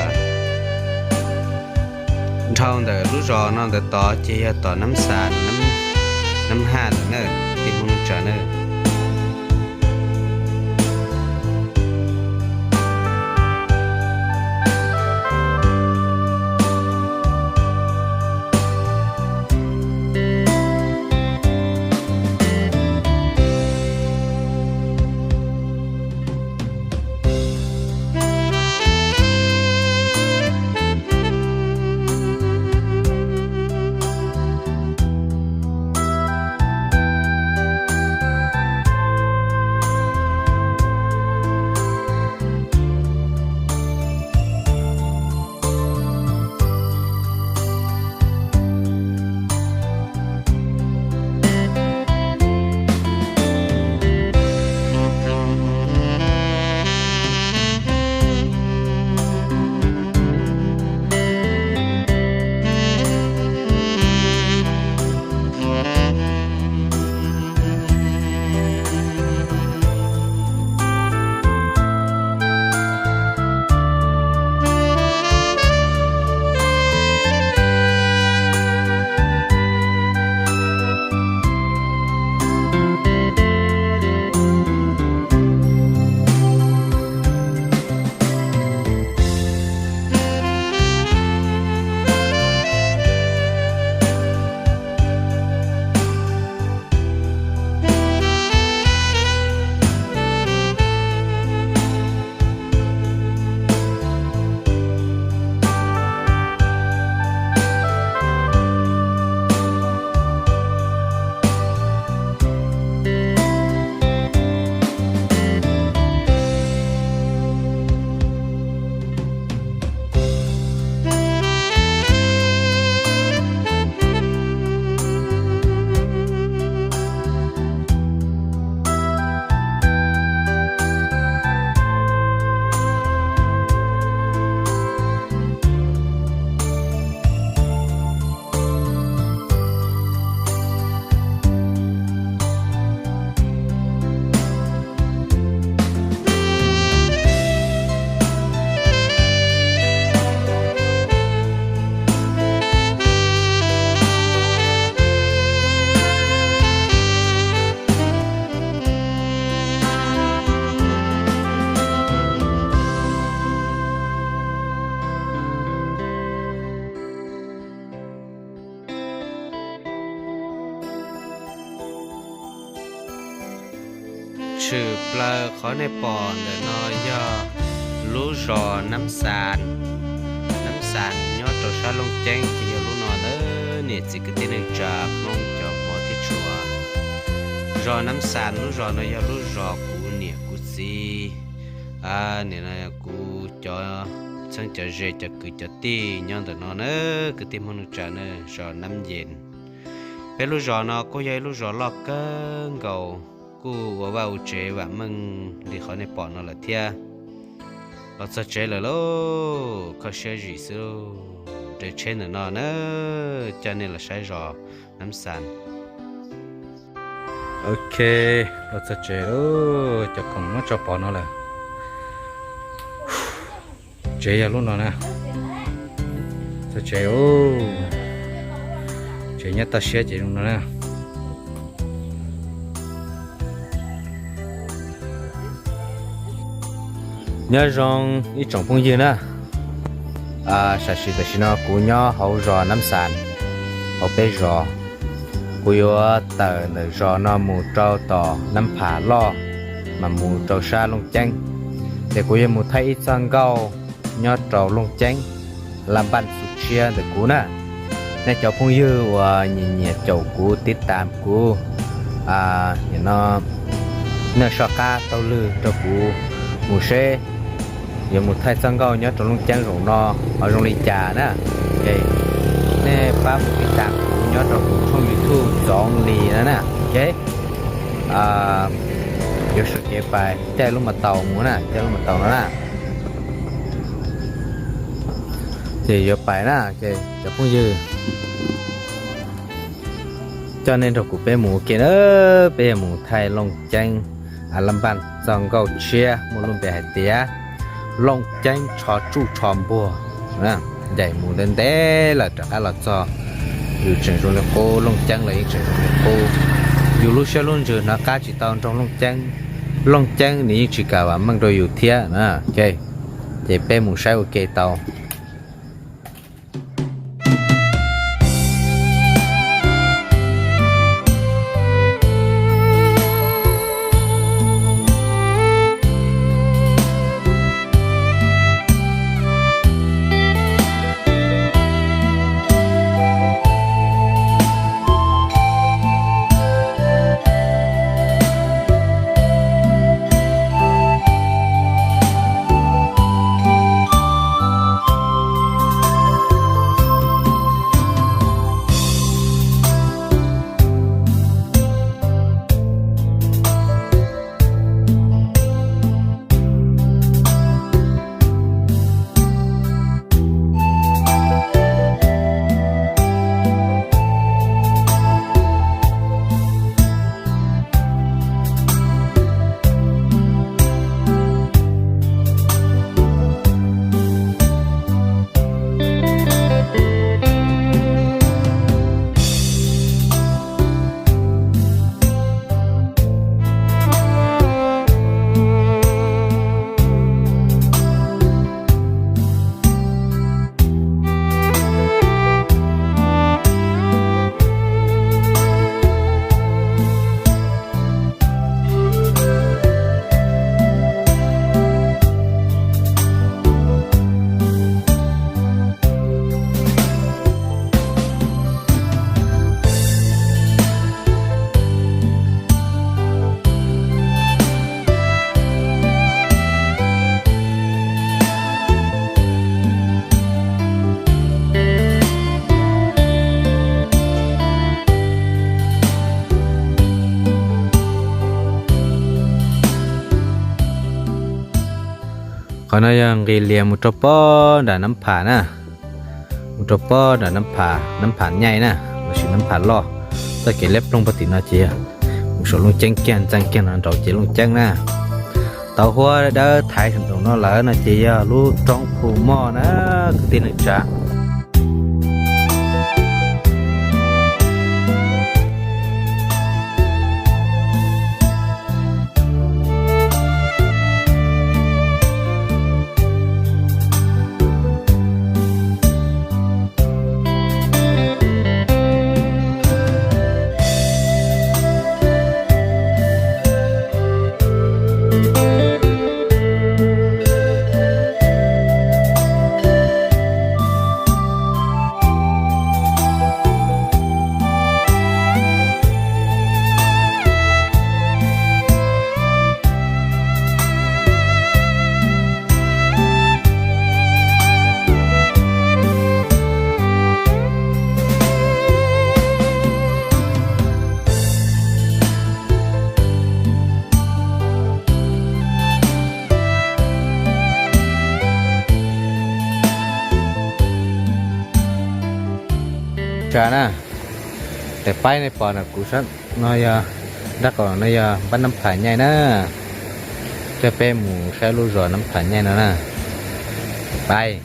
Dhau ntawm lub zos no ntawd tod ces yog tom Nab Xas, Nab Haj lawm na, kwv tij Hmoob neej tsa na. Tshwm plaws qhov nej pom ntawm no yog lub zos Nab Xas. Nab Xas nyob rau sab Looj Ceeb ces yog lub no ntag, niam txiv kwv tij neej tsa Hmoob cov hmov thiab tshua. Zos Nab Xas lub zos no yog lub zos kuv niam kuv txiv, nim no kuv cov txheeb cov ze cov kwv cov tij nyob ntawm no na, kwv tij Hmoob neej tsa na, zos Nab Yes. Peb lub zos no kuj yog ib lub zos loj kawg nkaus, kuj ua vaj ua tsev vam meej li qhov nej pom no lawm thiab. Los txog tsev lawm lauj, kho siab zim xwb lauj. Nres tsheb ntawm no na, coj nej los saib zos Nab Xas. Ok, los txog tsev lauj, cov khoom muab tso pov no lawm. Tsev yog lub no na. Txog tsev, tsev nyob toj siab ces zoo no na. Nyob zoo ib tsoom phooj ywg na. Sam sim tam sim no kuv nyob hauv zos Nab Xas, hauv peb zos. Kuv yuav tawm ntawm zos no mus rau tom Nab Phas loj, mas mus rau sab Looj Ceeb. Ces kuv yuav mus thaij ib txoj nkauj nyob rau Looj Ceeb, laj npaj xu tshiab ntawm kuv na. Nej cov phooj ywg uas nyiam nyiam caum kuv, tib tas kuv, no, nej soj qab taug lw rau kuv mus seb yuav mus thaij txoj nkauj nyob rau Looj Ceeb zaum no ho zoo li cas na. Nej pab mus tib tas kuv nyob rau kuv tshooj YouTube Txoov Lis no na. Yuav sawv kev pais caij lub mas taus mus na, caij lub mas taus no na. Ces yuav pais na, cov phooj ywg, coj nej nrog kuv peb mus ua ke na, peb yuav mus thaij Looj Ceeb, a la npaj txoj nkauj tshiab muaj lub npe hais tias Looj Ceeb tsho tsuj tsho npuag. Ncaim mus ntev ntev lawm rov qab los txog, yus tseem zoo li qub, Looj Ceeb los yeej tseem zoo li qub. Yus lub siab lub ntsws hnov qab tsis tau nrog Looj Ceeb, Looj Ceeb nws yeej tsis kam vam meej rau yus thiab na. Ces peb mus saib ua ke tau. Qhov no yog nqis lias mus rau pob nram Nab Pham na, mus rau pob nram Nab Pham, Nab Pham Nyaij na, los sis Nab Pham Loj. Txoj kev liab ploog pog tim no ces yog mus saum Looj Ceeb kiag, ntxeev kiag no nraud ces Looj Ceeb na. Tauv huab dawb thaiv saum nraum no lawm no ces yog lub roob Phu Moj na, kwv tij neej tsa. Tsa na, tes paib nej pom ntawm kuv sab no yog, nraub qaum no yog npab Nab Pham Nyaij na. Coj peb mus saib lub zos Nab Pham Nyaij no na. Pais.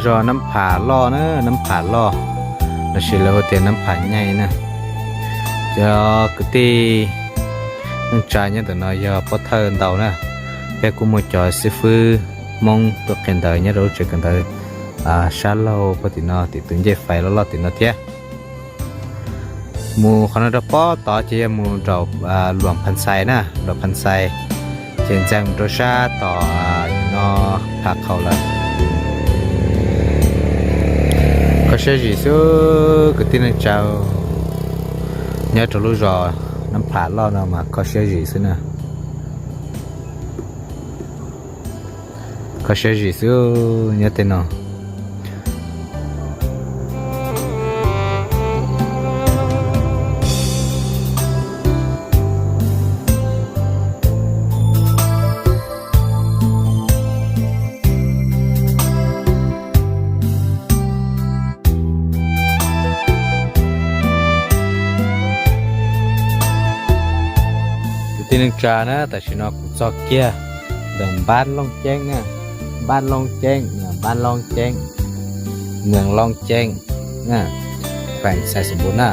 Zos Nab Pham Loj na, Nab Pham Loj, los sis lawv hu tias Nab Pham Nyaij na. Cov kwv tij neej tsa nyob ntawm no yog pov thawj ntau na. Peb kuj muaj cov xib fwb Hmoob tuaj qhia ntawv nyob rau lub tsev kawm ntawv sab laug puag tim no, tim tus ncej fais loj loj tim no thiab. Mus qhov no rau pob tod ces yog mus nram Luam Pha Xais na, Luam Pha Xais, ces ntxees mus rau sab tom no Pha Qhaum lawm. Kho siab zim xwb kwv tij neej tsa, nyob rau lub zos Nab Pham Loj no mas kho siab zim xwb na. Kho siab zim xwb nyob tej no. Kwv tij neej tsa na, tam sim no kuv txog kiag ntawm Npab Looj Ceeb na, Npab Looj Ceeb, Npab Looj Ceeb, Moos Looj Ceeb, Pheem Xais Xus Npus na.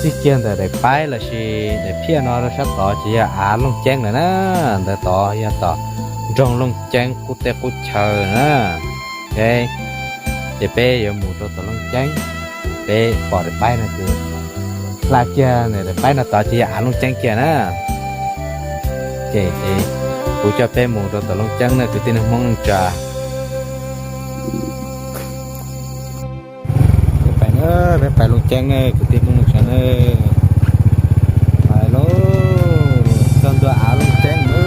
Txij kiag ntawm daim paib lossis daim phiaj no rau sab tod ces yog av Looj Ceeb lawm na. Ntawd tod yog tom nroog Looj Ceeb qub teb qub chaw na. Ces peb yuav mus rau tom Looj Ceeb, peb pom daim paib no ces hla kiag ntawm daim paib no tod ces yog av Looj Ceeb kiag na. Ces kuv coj peb mus rau tom Looj Ceeb na kwv tij neej Hmoob neej tsa. Peb pais Looj Ceeb na kwv tij Hmoob neej tsa na. Pais lauj, txog ntua av Looj Ceeb lawm.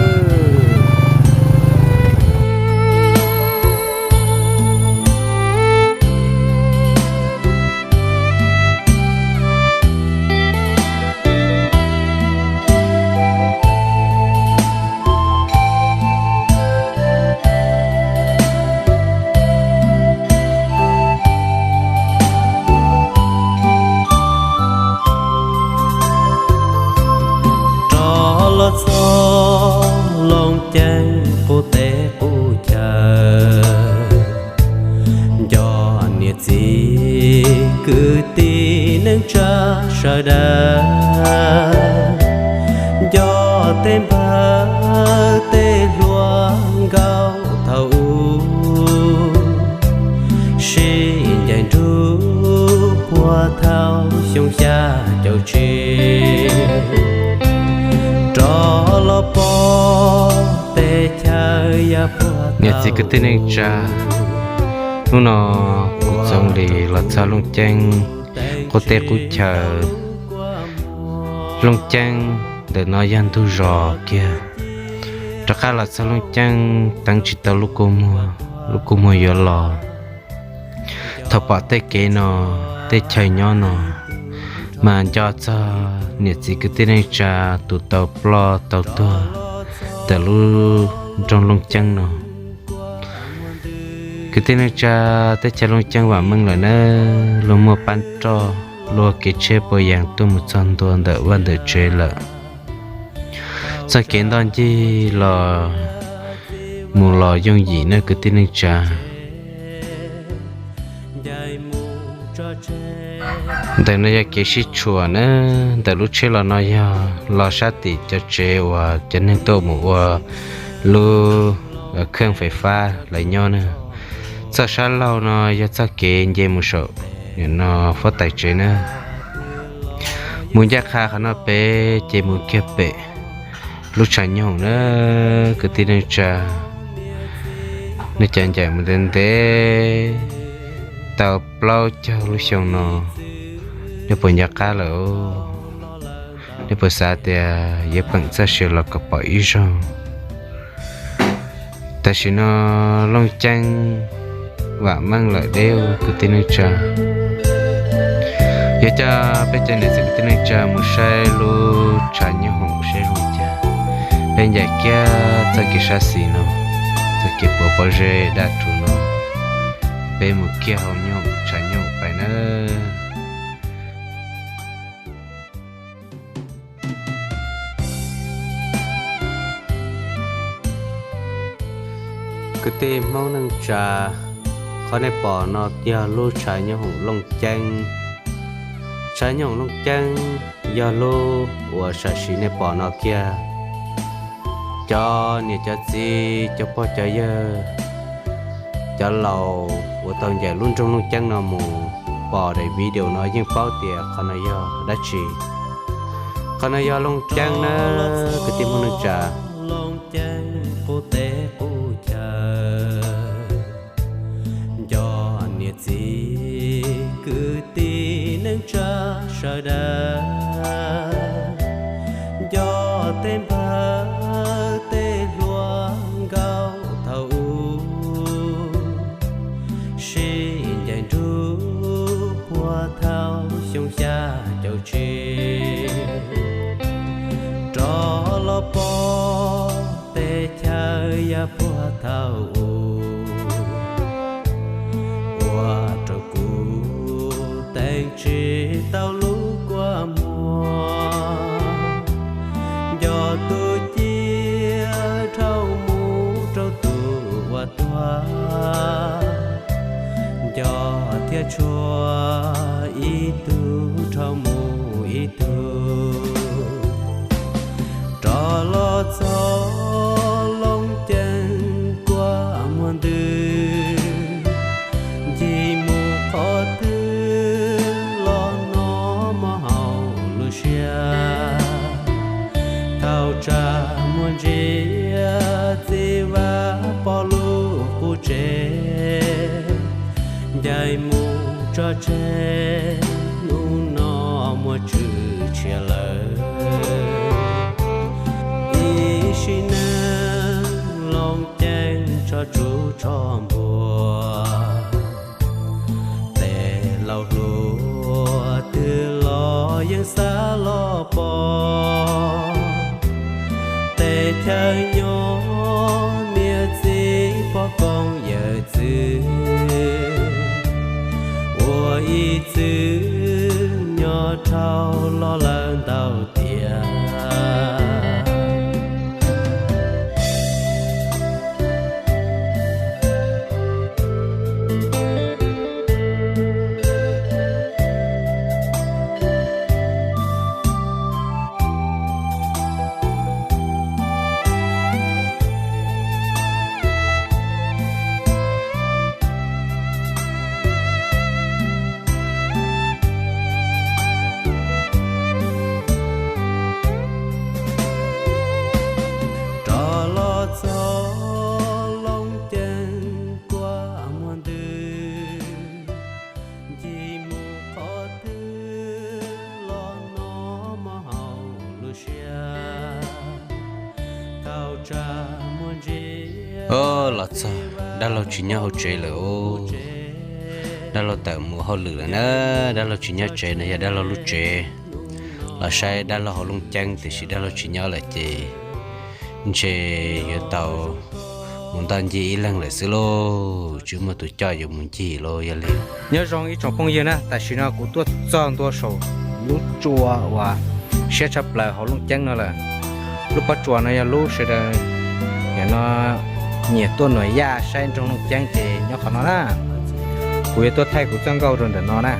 Rov los txog Looj Ceeb qub teb qub chaw, nco niam txiv kwv tij neej tsa sawv daws, nco tej npawg tej hluas nkauj thaum ub, sib ncaim nrug puag thaum xyoo xya caum tsib, rov los pom teb chaws ya puag. Niam txiv kwv tij neej tsa, hnub no kuv Txoov Lis los txog Looj Ceeb qub teb qub chaw. Looj Ceeb ntawm no yog ntug zos kiag. Rov qab los txog Looj Ceeb teev tsis tau lub kua muag, lub kua muag yuav los. Thaum pom tej kev no, tej chaw nyob no, mas nco txog niam txiv kwv tij neej tsa tus tau ploj tau tuag ntawm lub nroog Looj Ceeb no. Kwv tij neej tsa, teb chaws Looj Ceeb vam meej lawm na, luag muaj pab roj, luag kev tsheb puas yaas tuaj mus txog ntua ntawm vaj ntawm tsev lawm. Txoj kev ntoj ncig los mus los yooj yim na kwv tij neej tsa. Ntawm no yog kev sib tshuam na, ntawm lub tsheb los no yog los sab tim cov tsev uas cov neeg tuaj mus ua lub kheej fais fab lawv nyob na. Txoj sab laug no yog txoj kev nce mus saum no huab tais tsev na. Mus ncaj qha qhov no pem ces mus kiag pem lub tshav nyoog na kwv tij neej tsa. Nej cov ncaim mus ntev ntev tau plaub caug lub xyoo no, nej puas nco qab lawm? Nej puas xav tias yuav peem txoj sia los kom pom ib zaug? Tam sim no Looj Ceeb vam meej lawm deb kwv tij neej tsa. Yuav coj peb cov niam txiv kwv tij neej tsa mus saib lub tshav nyoog hoom saib zoo cas. Peb ncaim kiag txoj kev sab xis no, txoj kev puav pob zeb daj rhuv no, peb mus kiag hauv nyoog tshav nyoog pais nawb. Kwv tij Hmoob neej tsa, Qhov nej pom no yog lub tshav nyooj hoom Looj Ceeb. Tshav nyooj hoom Looj Ceeb yog lub uas sam sim nej pom no kiag. Cov niam cov txiv, cov pog cov yawg, cov laus uas tau ncaim lub nroog Looj Ceeb no mus pom daim video no yeej paub tias qhov no yog dab tsi. Qhov no yog Looj Ceeb na, kwv tij Hmoob neej tsa. Looj Ceeb qub teb qub chaw, nco niam txiv kwv tij neej tsa sawv daws, nco tej npawg tej hluas nkauj thaum ub, sib ncaim nrug puag thaum xyoo xya caum tsib, rov los pom tej chaw yav puag thaum ub, ua rau kuv teev tsis tau lub kua muag, nco tus ciaj dhau mus rau tus uas tuag, nco thiab tshua ib tug dhau mus ib tug, rov los txog Looj Ceeb kua muag ntws, ncig mus qhov twg los hnov mob hauv lub siab. Thaum tsam muag ntsia txiv Vaj Pov lub qub tsev, ncaim mus tso tseg hnub no muaj tswv tshiab lawm. Ib sim neej Looj Ceeb tso tsuj tso npua, tej laus hluas twg los yeej xav los pom, tej chaw nyob niam txiv pog koob yawm txwv, ua ib txwm nyob dhau los lawm ntau tiam. Rov los txog Looj Ceeb kua muag ntws, ncig mus qhov twg los hnov mob hauv lub siab. Thaum tsam muag ntsia, los txog dab laug tsis nyob hauv tsev lawm os. Dab laug tawm mus hauj lwm lawm na, dab laug tsis nyob tsev no yog dab laug lub tsev. Los saib dab laug hauv Looj Ceeb tiam sis dab laug tsis nyob lawm ces ntshe yuav tau mus ntoj ncig ib leeg lawm xwb lauj, tsis muaj tus coj yuav mus ncig lauj. Yog li nyob zoo ib tsoom phooj ywg na, tam sim no kuv tuaj txog ntua saum lub tsua uas siab tshaj plaws hauv Looj Ceeb no lawm. Lub pob tsuas no yog lub sawv daws no nyiam tuaj nuam yaj saib nroog Looj Ceeb ces nyob qhov no na. Kuv yuav tuaj thaij kuv txoj nkauj rau ntawm no na,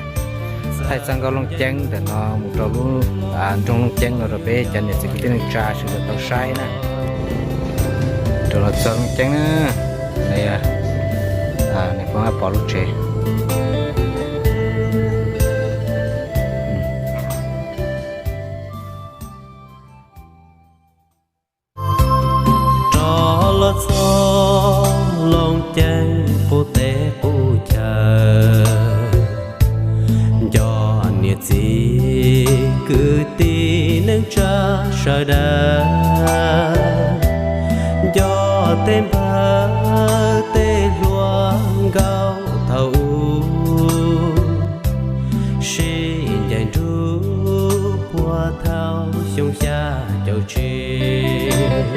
thaij txoj nkauj Looj Ceeb ntawm no mus rau lub nroog Looj Ceeb no rau peb cov niam txiv kwv tij neej tsa sawv daws tau saib na. Rau los txog Looj Ceeb na, nws poob pom lub tsev. Rov los txog Looj Ceeb qub teb qub chaw, nco niam txiv kwv tij neej tsa sawv daws, nco tej npawg tej hluas nkauj thaum ub, sib ncaim nrug puag thaum xyoo xya caum tsib,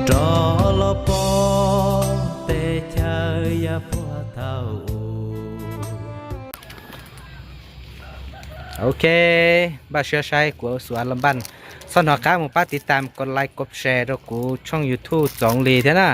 rov los pom tej chaw yav puag thaum ub. Ok, npaj siab saib kuv xuv a la npaj, txhob hnov qab mus pab tiv tam kos like kos share rau kuv tshooj YouTube Txoov Lis thiab na.